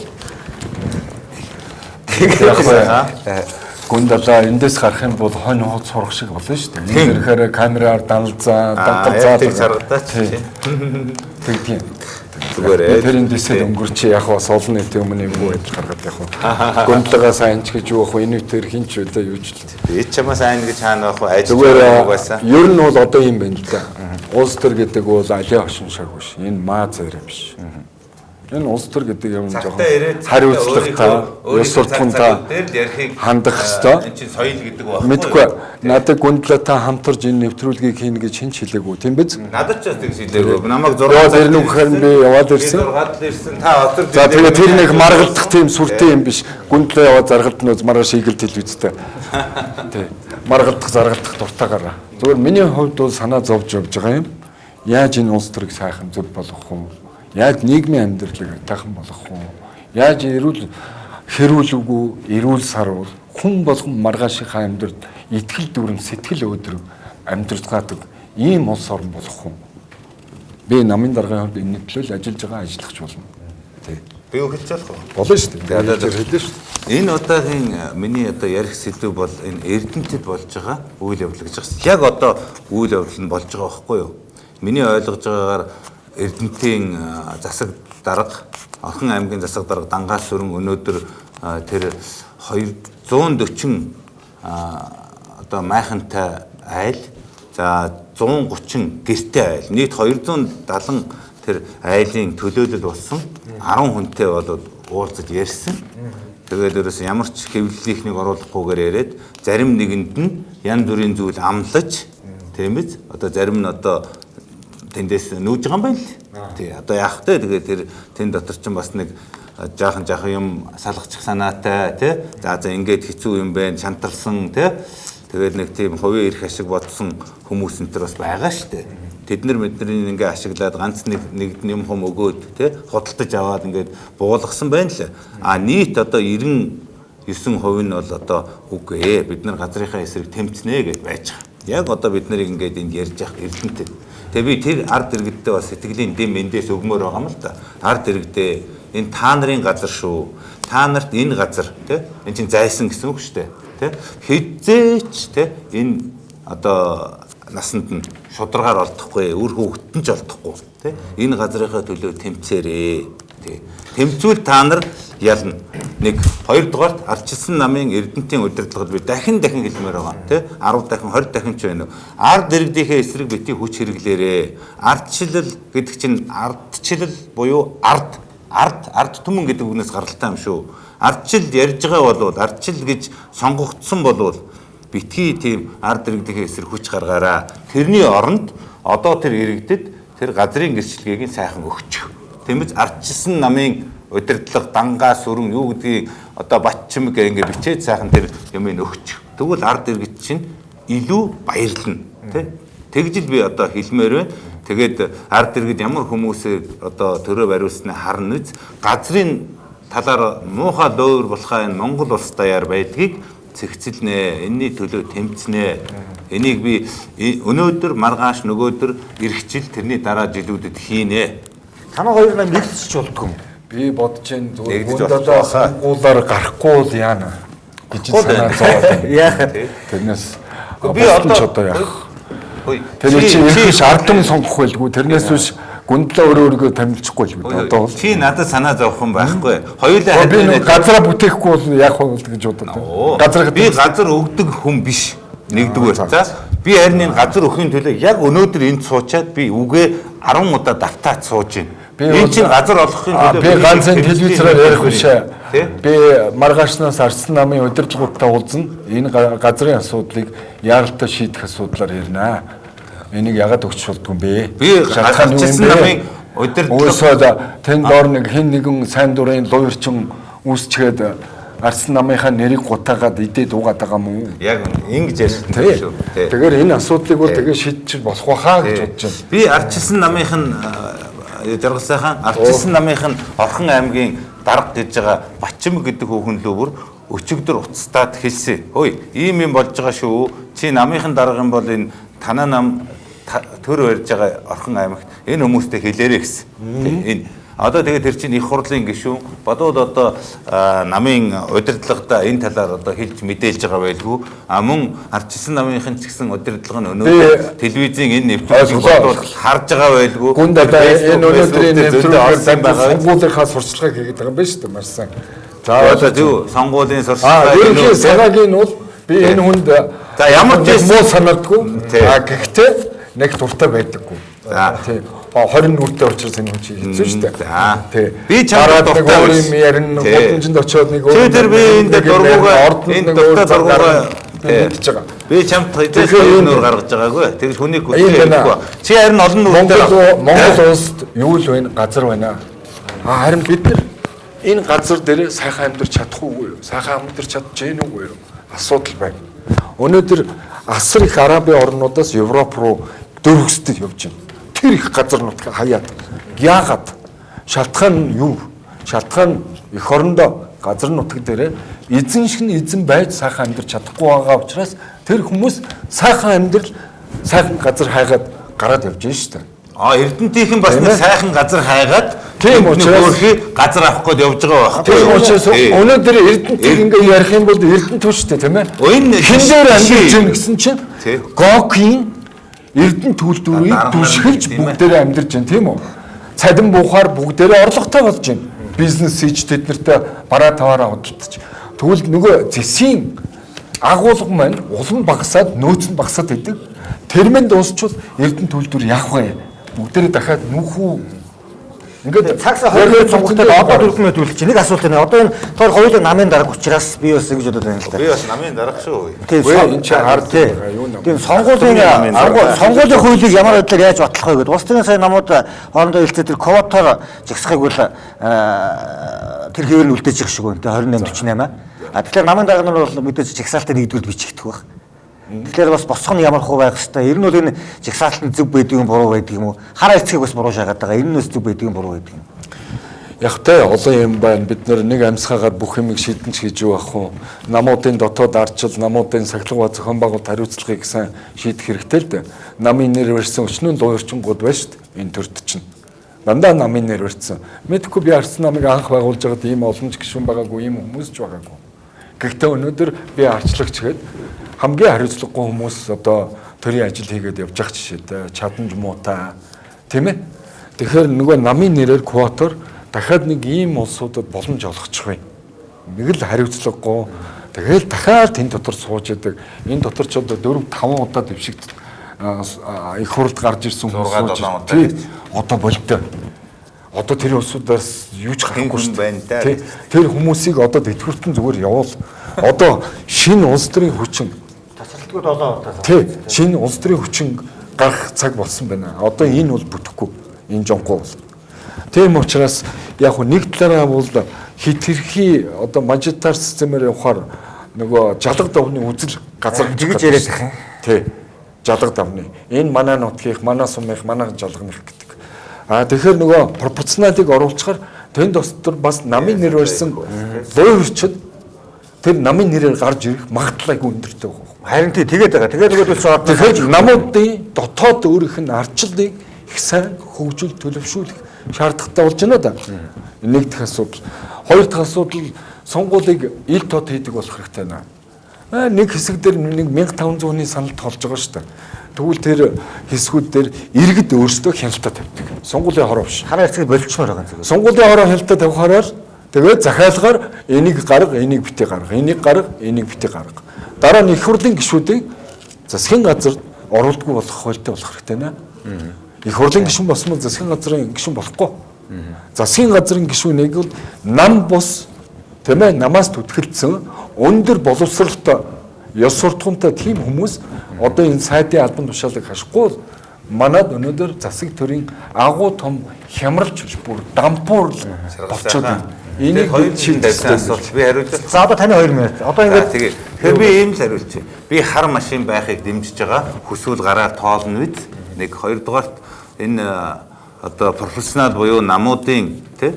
Тэгээд Гүндалаа эндээс гарах юм бол хонь хооц сурах шиг болно шүү дээ. Энэ ирэхээр камераар даналзаа, дангалзаа тэг саргадаач тий. Тэгдэг юм. Зүгээр ээ. Тэр эндээсээ өнгөрч яг бас олон нийтийн өмнө юм байдал гаргаад яг. Гүндлага сайн ч гэж юу ах вэ? Энэ үтер хин ч үлээ юу ч л. Би чамаас сайн гэж хаана байх вэ? Ажил Зүгээр угаасаа. ер нь бол одоо юм байна л да. Улс төр гэдэг бол алийн хошин шаг биш. Энэ маа зэр юм биш. Энэ улс төр гэдэг юм жоохон хариуцлагатай, ёс суртахуунтай хандах ёстой. Энэ чинь соёл гэдэг байхгүй. Мэдгүй. Надад Гүндлаатай хамтарч энэ нэвтрүүлгийг хийнэ гэж хэн ч хэлээгүй, тийм биз? Надад ч бас тэгж хэлээгүй. Намайг 6 Яа тэр нүг харин би яваад ирсэн. 6 л ирсэн. Та өдөр За тэгээ тэр нэг маргалдах тийм сүртэй юм биш. Гүндлээ яваад заргалдна үз маргааш игэл телевизтэй. Тий. Маргалдах, заргалдах дуртайгаараа. Зүгээр миний хувьд бол санаа зовж явж байгаа юм. Яаж энэ улс төрийг сайхан зөв болгох вэ? Яаж нийгмийн амьдралыг айтайхан болгох вэ? Яаж эрүүл хэрүүл үгүй, эрүүл саруул хүн болгон маргаашийнхаа амьдралд итгэл дүүрэн сэтгэл өөдрөг амьдралгаадаг ийм улс орн болох уу? Би намын даргын хувьд энэ төлөө л ажиллаж байгаа, ажиллах ч болно. Тий. Би хэлж болох уу? Болно шүү дээ. Тэгээд хэллээ шүү дээ. Энэ удаагийн миний одоо ярих сэдв бол энэ Эрдэнэтэд болж байгаа үйл явдал гэж байна. Яг одоо үйл явдал нь болж байгаа байхгүй юу? Миний ойлгож байгаагаар Эрдэнэтийн засаг дарга, Орхон аймгийн засаг дарга Дангаал сүрэн өнөөдөр тэр 240 одоо майхантай айл, за 130 гэртэй айл, нийт 270 тэр айлын төлөөлөл болсон 10 хүнтэй болоод уулзаж ярьсан. Тэгээд ерөөс ямар ч хэвлэлийнхнийг оруулахгүйгээр яриад зарим нэгэнд нь янз бүрийн зүйл амлаж, тийм биз? Одоо зарим нь одоо тэндээс нүүж байгаа юм байна л. Тий, одоо яах вэ? Тэгээд тэр тэн дотор чинь бас нэг жаахан жаахан юм салгачих санаатай, тий. За за ингээд хэцүү юм байна, шантарсан, тий. Тэгээд нэг тийм хувийн эрх ашиг бодсон хүмүүс энэ төр бас байгаа шүү дээ. Тэд нар мэдний ингээ ашиглаад ганц нэг нэгд юм хум өгөөд, тий, худалдаж аваад ингээд буулгасан байна л. А нийт одоо 99% нь бол одоо үгүй ээ, бид нар газрынхаа эсрэг тэмцнэ гэж байж байгаа. Яг одоо бид нарыг ингээд энд ярьж явах Эрдэнэтэд. Тэгээ би тэр ард иргэдтэй бас сэтгэлийн дэм эндээс өгмөр байгаа юм л да. Ард иргэдээ энэ та нарын газар шүү. Та нарт энэ газар тий энэ чинь зайсан гэсэн үг шүү дээ. Тий хизээч тий энэ одоо насанд нь шударгаар олдохгүй, үр хүүхэд нь ч олдохгүй тий энэ газрынхаа төлөө тэмцээрээ. Тий тэмцвэл та нар ялна. Нэг, хоёрдугаарт ардчилсан намын Эрдэнтийн удирдлагад би дахин дахин хэлмээр байгаа тий 10 дахин 20 дахин ч байна уу. Ард иргэдийнхээ эсрэг бити хүч хэрэглээрээ. Ардчилал гэдэг чинь ардчилал буюу ард ард түмэн гэдэг үгнээс гаралтай юм шүү. Ардчил ярьж байгаа болвол ардчил гэж сонгогдсон болвол битгий тийм ард иргэдийнхээ эсрэг хүч гаргаараа. Тэрний оронд одоо тэр иргэдэд тэр газрын гэрчлэгийг сайхан өгчих. Тиймээс ардчилсан намын удирдлага, дангаа, сүрэн юу гэдгийг одоо Батчимэг ингээ бичээд сайхан тэр юмыг өгчих. Тэгвэл ард иргэд чинь илүү баярлна тий. Тэгж л би одоо хэлмээр байна. Тэгээд ард иргэд ямар хүмүүсээ одоо төрөө бариулснаа харна үз. Газрын талаар муухай лөөр болохаа энэ Монгол улс даяар байдгийг цэгцэлнэ. Энийний төлөө тэмцнэ. Энийг би өнөөдөр маргааш нөгөөдөр ирэх жил тэрний дараа жилүүдэд хийнэ. Танай хоёр нам нэгдэж болдгоо юм. Би бодож байна зүгээр гүндалаа сонгуулаар гарахгүй бол яана гэж санаа зовоод. Яахад тэрнээс би одоо яах. Тэр чинь ирэх ард түмэн сонгох байлгүй. Тэрнээс биш гүндлээ өөрөө өөрийгөө томилчихгүй л үү. Одоо бол чи надад санаа зовох юм байхгүй. Хоёулаа би газараа бүтээхгүй бол яах вэ гэж бодод. Газар би газар өгдөг хүн биш. Нэгдүгээр. За би харин энэ газар өхийн төлөө яг өнөөдөр энд суучаад би үгээ 10 удаа давтаад сууж байна. Энэ чинь газар олохын төлөө би ганцхан телевизээр ярих биш. Би маргаашнаас Арслан намын удирдлагуудтай уулзна. Энэ газрын асуудлыг яаралтай шийдэх асуудлаар ярина. Энийг ягаад өгч болдгүй юм бэ? Би ардчилсан намын удирдлага уусаад тэн доор нэг хэн нэгэн сайн дурын луйрчин үүсчгээд Арслан намынхаа нэрийг гутаагаад идээд уугаад байгаа юм уу? Яг ингэж ярьсан шүү. Тэгэхээр энэ асуудлыг бол тэгээ шийдчих болох байхаа гэж бодож байна. Би ардчилсан намынх нь Жаргал сайхан ардчилсан намынх нь Орхон аймгийн дарга гэж байгаа Батчимэг гэдэг хүүхэн лөө бүр өчигдөр уцтаад хэлсэн. Хөөе, ийм юм болж байгаа шүү. Чи намынхын дарга юм бол энэ танаа нам төр барьж байгаа Орхон аймагт энэ хүмүүстэй хэлээрэй гэсэн. Энэ одоо тэгээд тэр чинь их хурлын гишүүн бодвол одоо намын удирдлагада энэ талаар одоо хэлж мэдээлж байгаа байлгүй. А мөн ардчилсан намынхын ч гэсэн удирдлага нь өнөөдөр телевизийн энэ нэвтрүүлгийг бодвол харж байгаа байлгүй. Гүнд одоо энэ өнөөдрийн нэвтрүүлгээр сонгуулийнхаа сурчлагыг хийгээд байгаа юм байна шүү дээ маш сайн. За одоо зөв сонгуулийн сурчлага. Ерөнхий санаагийн нь бол би энэ хүнд за ямар ч муу санаадгүй. А гэхдээ нэг дуртай байдаггүй. За тийм 20 нүртэй учраас энэ хүн чи хэцүү шүү дээ. За тий. Би чамд дуртай юм ярина, гудамжинд очиод нэг өөр. Тэр би энэ дургуугаа энэ дуртай дургуугаа мэдж байгаа. Би чамд хэзээ нүүр гаргаж байгаагүй. Тэгж хүнийг хүлээхгүй. Чи харин олон нүртэй Монгол улсад юу л байна? Газар байна. А харин бид нар энэ газар дээр сайхан амьдарч чадах уугүй юу? Сайхан амьдарч чадж гин үгүй юу? Асуудал байна. Өнөөдөр асар их Арабын орнуудаас Европ руу дөрвөсдөд явж байна. Тэр их газар нутгаа хаяад. Яагаад? Шалтгаан нь юу? Шалтгаан эх орондоо газар нутаг дээр эзэн шиг нь эзэн байж сайхан амьдарч чадахгүй байгаа учраас тэр хүмүүс сайхан амьдрал, сайхан газар хайгаад гараад явж байна шүү дээ. А Эрдэнтийнхэн бас нэг сайхан газар хайгаад тийм учраас газар авах гээд явж байгаа байхгүй. Тийм учраас өнөөдөр Эрдэнтийг ингээ ярих юм бол Эрдэнт шүү дээ, тийм ээ? Энэ хэн дээр амьдарч байна гэсэн чинь Гокийн Эрдэнэ төлдвөрийг түшгэлж бүгдээрээ амьдарч байна, тийм үү? Цалин буухаар бүгдээрээ орлоготой болж байна. Бизнес хийж тэд нартай бараа таваараа худалдаж. Тэгвэл нөгөө зэсийн агуулга маань улам багасаад нөөц нь багасаад идэг. Тэрмэн дуусчвал Эрдэнэ төлдвөр яах вэ? Бүгдээрээ дахиад нүүх үү? Ингээд цагс 22 сонгогдоод одоо 4 минут үлдчих. Нэг асуулт байна. Одоо энэ тоор хоёулаа намын дарга учраас би бас ингэж бодод байна л да. Би бас намын дарга шүү. Тийм. Энэ чинь ард юу нам. Тийм сонгуулийн хуулийг ямар байдлаар яаж батлах вэ гэдэг. Улс төрийн сайн намууд хоорондоо хэлцээ тэр квотоор жагсахыг бол тэр хэвээр нь үлдээж байгаа шиг байна. 28 48. А тэгэхээр намын дарга нар бол мэдээж жагсаалтын нэгдүгüрт бичигдэх байх. Тэгэхээр бас босго нь ямар хуу байх хэвээр. Ер нь бол энэ жагсаалт нь зөв байдаг юм буруу байдаг юм уу? Хараа эцгийг бас буруу шаагаад байгаа. Энэ нь бас зөв байдаг юм буруу байдаг юм. Яг тэ олон юм байна. Бид нэг амьсгаагаар бүх юмыг шийдэн ч гэж юу ах вэ? Намуудын дотоод арчил, намуудын сахилга ба зохион байгуулалт хариуцлагыг сайн шийдэх хэрэгтэй л дээ. Намын нэр барьсан өчнөө луйрчингууд байна шүү дээ. Энэ төрд чинь. Дандаа намын нэр барьсан. Мэдхгүй би арчсан намыг анх байгуулж байгаад ийм олон ч гишүүн байгаагүй, ийм хүмүүс ч байгаагүй. Гэхдээ өнөөдөр би арчлагч гээд хамгийн хариуцлагагүй хүмүүс одоо төрийн ажил хийгээд явж байгаа жишээтэй. Чадамж муутай. Тийм ээ? Тэгэхээр нөгөө намын нэрээр квотоор дахиад нэг ийм улсуудад боломж олгочих вэ? Нэг л хариуцлагагүй. Тэгэл дахиад тэн дотор сууж идэг. Энэ дотор ч одоо 4 5 удаа дэвшигт их хуралд гарч ирсэн хүмүүс 6 удаа. Одоо болтой. Одоо тэр улсуудаас юу ч гарахгүй шүү дээ. Тэр хүмүүсийг одоо тэтгэвртэн зүгээр явуул. Одоо шинэ улс төрийн хүчин тасралтгүй 7 удаа. Тий, шинэ улс төрийн хүчин гарах цаг болсон байна. Одоо энэ бол бүтэхгүй. Энэ жонхоо бол. Тийм учраас яг нэг талаараа бол хитрхи одоо мажоритар системээр явахаар нөгөө жалга давны үзэл газар тэгж яриад байх юм. Тий. Жалга давны. Энэ манай нутгийнх, манай сумынх, манай жалганых гэдэг. А тэгэхээр нөгөө пропорционалыг оруулахаар тэнд дотор бас намын нэр барьсан луйварчид тэр намын нэрээр гарч ирэх магадлал айгүй өндөртэй байгаа. Харин тий тэгээд байгаа. Тэгээд нөгөөдөл чинь одоо тэгэхээр намуудын дотоод өөрийнх нь арчлыг их сайн хөгжүүл төлөвшүүлэх шаардлагатай болж байна да. Нэг дахь асуудал. Хоёр дахь асуудал сонгуулийг ил тод хийдэг болох хэрэгтэй байна. Нэг хэсэг дээр нэг 1500 хүний санал тоолж байгаа шүү дээ. Тэгвэл тэр хэсгүүд дээр иргэд өөрсдөө хяналтаа тавьдаг. Сонгуулийн хороо биш. Хараа хэсгийг болчихмоор байгаа юм. Сонгуулийн хороо хяналтаа тавихаараа л тэгээд захиалгаар энийг гарга, энийг битгий гарга, энийг гарга, энийг битгий гарга. Дараа нь их хурлын гишүүдийг засгийн газар оруулдаггүй болох хуультай болох хэрэгтэй нэ. Их хурлын гишүүн болсон бол засгийн газрын гишүүн болохгүй. Засгийн газрын гишүүнийг бол нам бус тийм ээ намаас түтгэлдсэн өндөр боловсролтой ёс суртахуунтай тийм хүмүүс одоо энэ сайдын албан тушаалыг хашихгүй бол манад өнөөдөр засаг төрийн агуу том хямралч биш бүр дампуур болчиход байна. Энийг хоёр шийдсэн асуулт би хариулж. За одоо таны 2 минут. Одоо ингээд тэгээ. Тэгэхээр би ийм л хариулчих. Би хар машин байхыг дэмжиж байгаа. Хүсвэл гараар тоолно биз. Нэг хоёрдугаарт энэ одоо профессионал буюу намуудын тий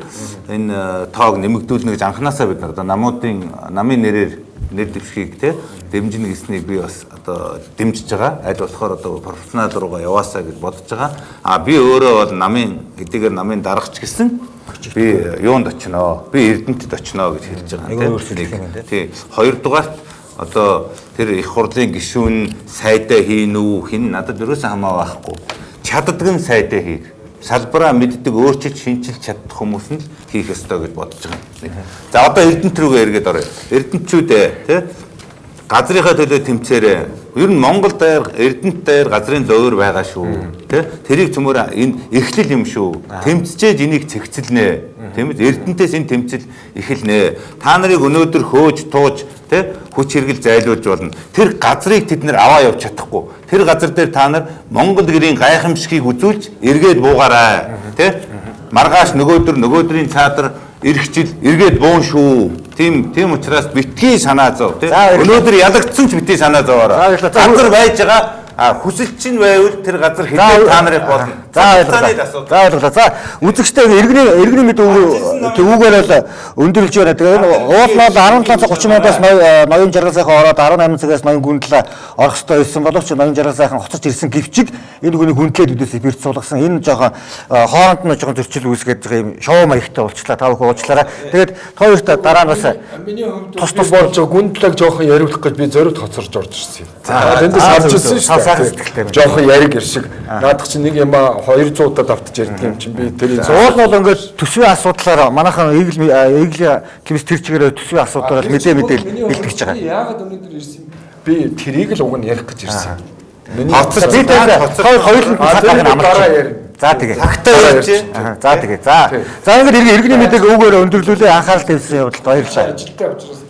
энэ тоог нэмэгдүүлнэ гэж анханасаа бид нар одоо намуудын намын нэрээр нэр дэвшгийг тий дэмжинэ гэснийг би бас одоо дэмжиж байгаа. Аль болохоор одоо профессионал руугаа яваасаа гэж бодож байгаа. А би өөрөө бол намын хэдийгээр намын даргач гэсэн би юунд очино? Би Эрдэнэтэд очино гэж хэлж байгаа тийм. Тий. Хоёрдугаарт одоо тэр их хурлын гишүүн сайдаа хийн үү хин надад ерөөсөн хамаа байхгүй. Чаддаг нь сайдаа хийх. Салбараа мэддэг, өөрчилж, шинчилж чадах хүмүүс нь л хийх ёстой гэж бодож байгаа. За одоо Эрдэнэт рүүгээ эргээд оръё. Эрдэнэтчүүд тий газрынхаа төлөө тэмцээрээ. Ер нь Монгол дээр Эрдэнэт дээр газрын луур байгаа шүү. Тэ? Тэрийг цөмөр энэ эрхлэл юм шүү. Тэмцчээж энийг цэгцэлнэ. Тийм үү? Эрдэнэтээс энэ тэмцэл эхэлнэ. Та нарыг өнөөдөр хөөж тууж тэ хүч хэрэгэл зайлуулж болно. Тэр газрыг тэд нэр аваа явж чадахгүй. Тэр газар дээр та нар Монгол гэрийн гайхамшигыг үзүүлж эргээд буугаарай. Тэ? Маргааш нөгөөдөр нөгөөдрийн цаадар ирэх жил эргээд буун шүү. Тийм учраас битгий санаа зов тий. Өнөөдөр ялагдсан ч битгий санаа зовоорой. Газар байж байгаа хүсэл чинь байвал тэр газар хэзээ та нарыг болно. За ойлголоо. За ойлголоо. За үзэгчтэй иргэний мэд үүгээр л өндөрлж байна. Тэгээд уул нь 17 цаг 30 минутаас ноён жаргал сайхан ороод 18 цагаас ноён гүндлээ орох ёстой байсан боловч ноён жаргал сайхан хоцорч ирсэн гэвчиг энэ хүний хүндлээд үдээс эфирт суулгасан. Энэ жоохон хооронд нь жоохон зөрчил үүсгээд байгаа юм шоу маягтай болчлаа. Та бүхэн уучлаарай. Тэгээд хоёрт дараа нь бас миний хувьд тус болж гүндлэг жоохон яриулах гэж би зориуд хоцорч орж ирсэн юм. За тэндээс харж ирсэн шүү дээ. Жоохон яриг иршиг. Наадах чинь нэг юм 200 удаа давтаж ярьдаг юм чинь би тэр уул нь бол ингээд төсвийн асуудлаар манайхан игэл телевиз тэр чигээр төсвийн асуудлаар мэдээ бэлтгэж байгаа. Яагаад өнөөдөр ирсэн юм? Би тэрийг л уг нь ярих гэж ирсэн. Миний хоцор хоёуланд цаг гаргана амарч. За тэгээ. Цагтаа ярьж. За тэгээ. За. За ингээд иргэний мэдээг үүгээр өндөрлүүлээ анхаарал тавьсан явдалд баярлалаа. Ажилтаа учраас